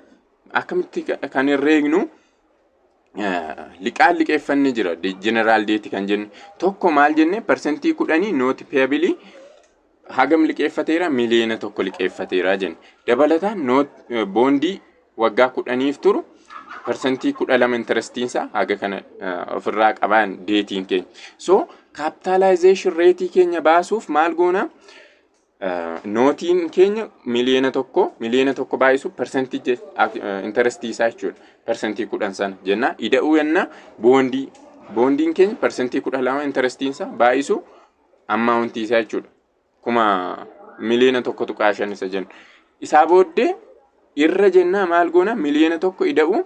akkamitti kan herreegnu? Liqaan liqeeffanne jira, general debt kan jennu tokko maal jenne? 10% note payable hagam liqeeffateera? 1 miliyoona liqeeffateera jenne. Dabalataan note bondii waggaa 10f turu 12% interestiinsa haga kana ofirraa qaban debtiin keenya. So capitalization rate keenya baasuuf maal goona? Noteiin keenya 1 miliyoona, 1 miliyoona baay'isu percentii interestii isaa jechuudha. 10% sana jenna. Ida'uu jenna bondii. Bondiin keenya 12% interestiin isaa baay'isu amountii isaa jechuudha. 1.5 miliyoona isa jennu. Isaa booddee irra jennaa maal goona? 1 miliyoona ida'uu 1.5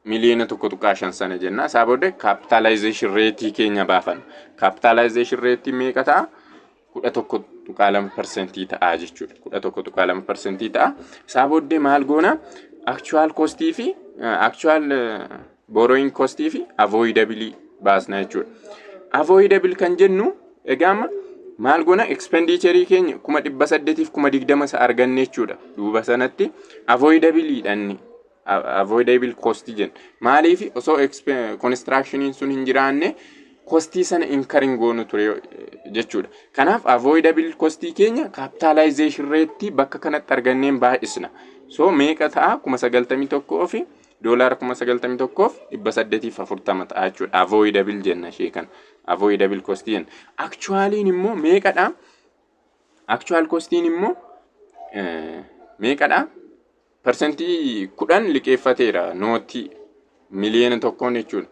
miliyoona sana jenna. Isaa booddee capitalization rate keenya baafanna. Capitalization rate meeqa ta'a? 11.2% ta'a jechuudha. 11.2% ta'a. Isaa booddee maal goona? Actual costii fi actual borrowing costii fi avoidable baasna jechuudha. Avoidable kan jennu egaa amma maal goona? Expenditure keenya 820,000 isa arganne jechuudha. Duuba sanatti avoidable dhanni. Avoidable cost jenna. Maaliif? Osoo constructioniin sun hin jiraanne costii sana incur hin goonu ture jechuudha. Kanaaf avoidable costii keenya capitalization rate bakka kanatti arganneen baay'isna. So meeqa ta'a? 91,000 fi doolaara 91,840 ta'a jechuudha. Avoidable jenna ishee kana. Avoidable costii jenna. Actualiin immoo meeqadha? Actual costiin immoo meeqadha? 10% liqeeffateera note 1 miliyoona jechuudha.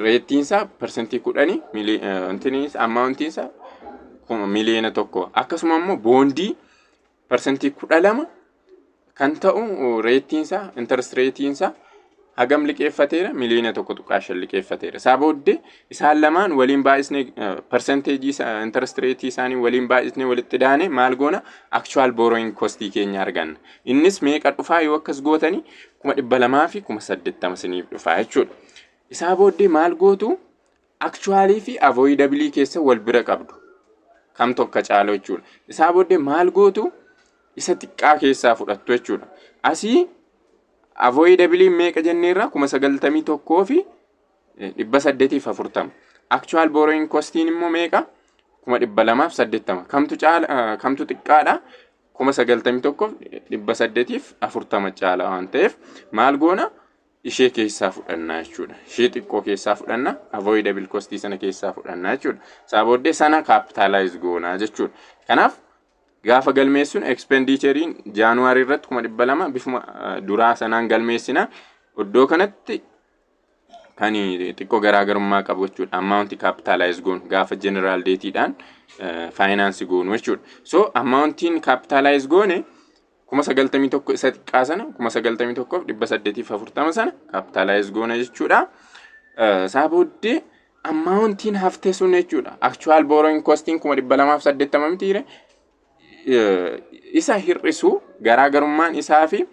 Rateiinsaa 10%, amountiinsaa 1 miliyoona. Akkasuma immoo bondii 12% kan ta'u rateiinsaa, interest rateiinsaa hagam liqeeffateera? 1.5 miliyoona liqeeffateera. Isaa booddee isaan lamaan waliin baay'isnee, percentage interest rate isaanii waliin baay'isnee walitti daane maal goona? Actual borrowing costii keenya arganna. Innis meeqa dhufaa yoo akkas gootanii? 280,080 isiniif dhufaa jechuudha. Isaa booddee maal gootu? Actualii fi avoidableii keessa wal bira qabdu. Kam tokko caalu jechuudha. Isaa booddee maal gootu? Isa xiqqaa keessaa fudhattu jechuudha. Asii avoidableii meeqa jenneerra? 91,840. Actual borrowing costiin immoo meeqa? 280,000. Kamtu caala? Kamtu xiqqaadha? 91,840 caala waan ta'eef maal goona? Ishee keessaa fudhannaa jechuudha. Ishee xiqqoo keessaa fudhanna, avoidable costii sana keessaa fudhannaa jechuudha. Isaa booddee sana capitalize goonaa jechuudha. Kanaaf gaafa galmeessuun expenditureiin January irratti 200,000 bifuma duraa sanaan galmeessina. Iddoo kanatti kan xiqqoo garaagarummaa qabu jechuudha. Amountii capitalize goonu gaafa general debtiidhaan finance goonu jechuudha. So amountiin capitalize goone 91,000 isa xiqqaa sana, 91,840 sana capitalize goona jechuudha. Isaa booddee amountiin haftee sun jechuudha. Actual borrowing costiin 280,000 mitiire, isa hir'isu garaagarummaan isaa fi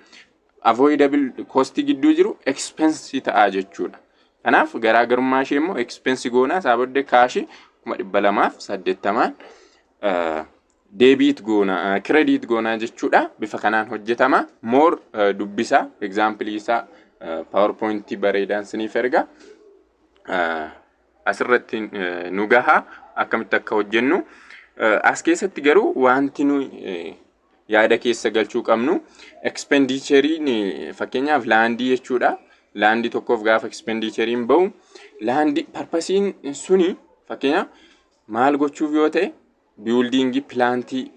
avoidable costii gidduu jiru expense ta'a jechuudha. Kanaaf garaagarummaa ishee immoo expense goonaa, isaa booddee cashii 280,000n debit goona, credit goonaa jechuudha. Bifa kanaan hojjetama. More dubbisaa, example isaa PowerPointii bareedaan siniif erga. Asirratti nu gahaa akkamitti akka hojjennu. As keessatti garuu wanti nu yaada keessa galchuu qabnu expenditureiin fakkeenyaaf landii jechuudha. Landii tokkoof gaafa expenditureiin bahu, landii purposeiin suni fakkeenyaaf maal gochuuf yoo ta'e, buildingii, plantii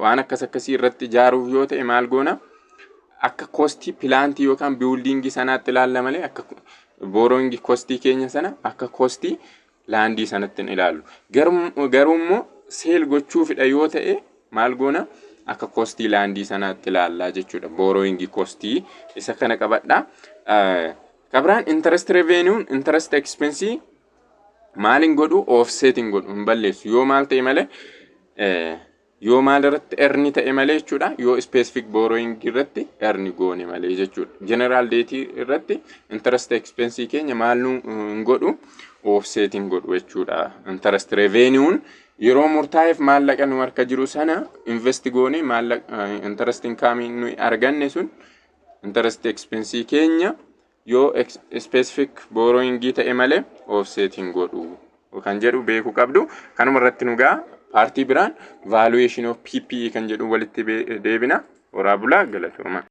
waan akkas akkasii irratti ijaaruuf yoo ta'e, maal goona? Akka costii plantii yookaan buildingii sanaatti ilaalla malee akka borrowing costii keenya sana akka costii landii sanatti hin ilaallu. Garuu immoo sell gochuufidha yoo ta'e maal goona? Akka costii landii sanaatti ilaallaa jechuudha. Borrowing costii isa kana qabadha. Kabiraan interest revenuun interest expensii maal hin godhu? Offset hin godhu, hin balleessu, yoo maal ta'e malee, yoo maal irratti earn ta'e malee jechuudha, yoo specific borrowing irratti earn goone malee jechuudha. General debtii irratti interest expensii keenya maal nu hin godhu? Offset hin godhu jechuudha. Interest revenuun yeroo murtaa'eef maallaqa nu harka jiru sana invest goone, maallaqa interest income nu arganne sun interest expensii keenya yoo specific borrowing ta'e malee offset hin godhu kan jedhu beekuu qabdu. Kanuma irratti nu ga'a. Partii biraan valuation of PPE kan jedhu walitti deebina. Horaa bulaa, galatooma.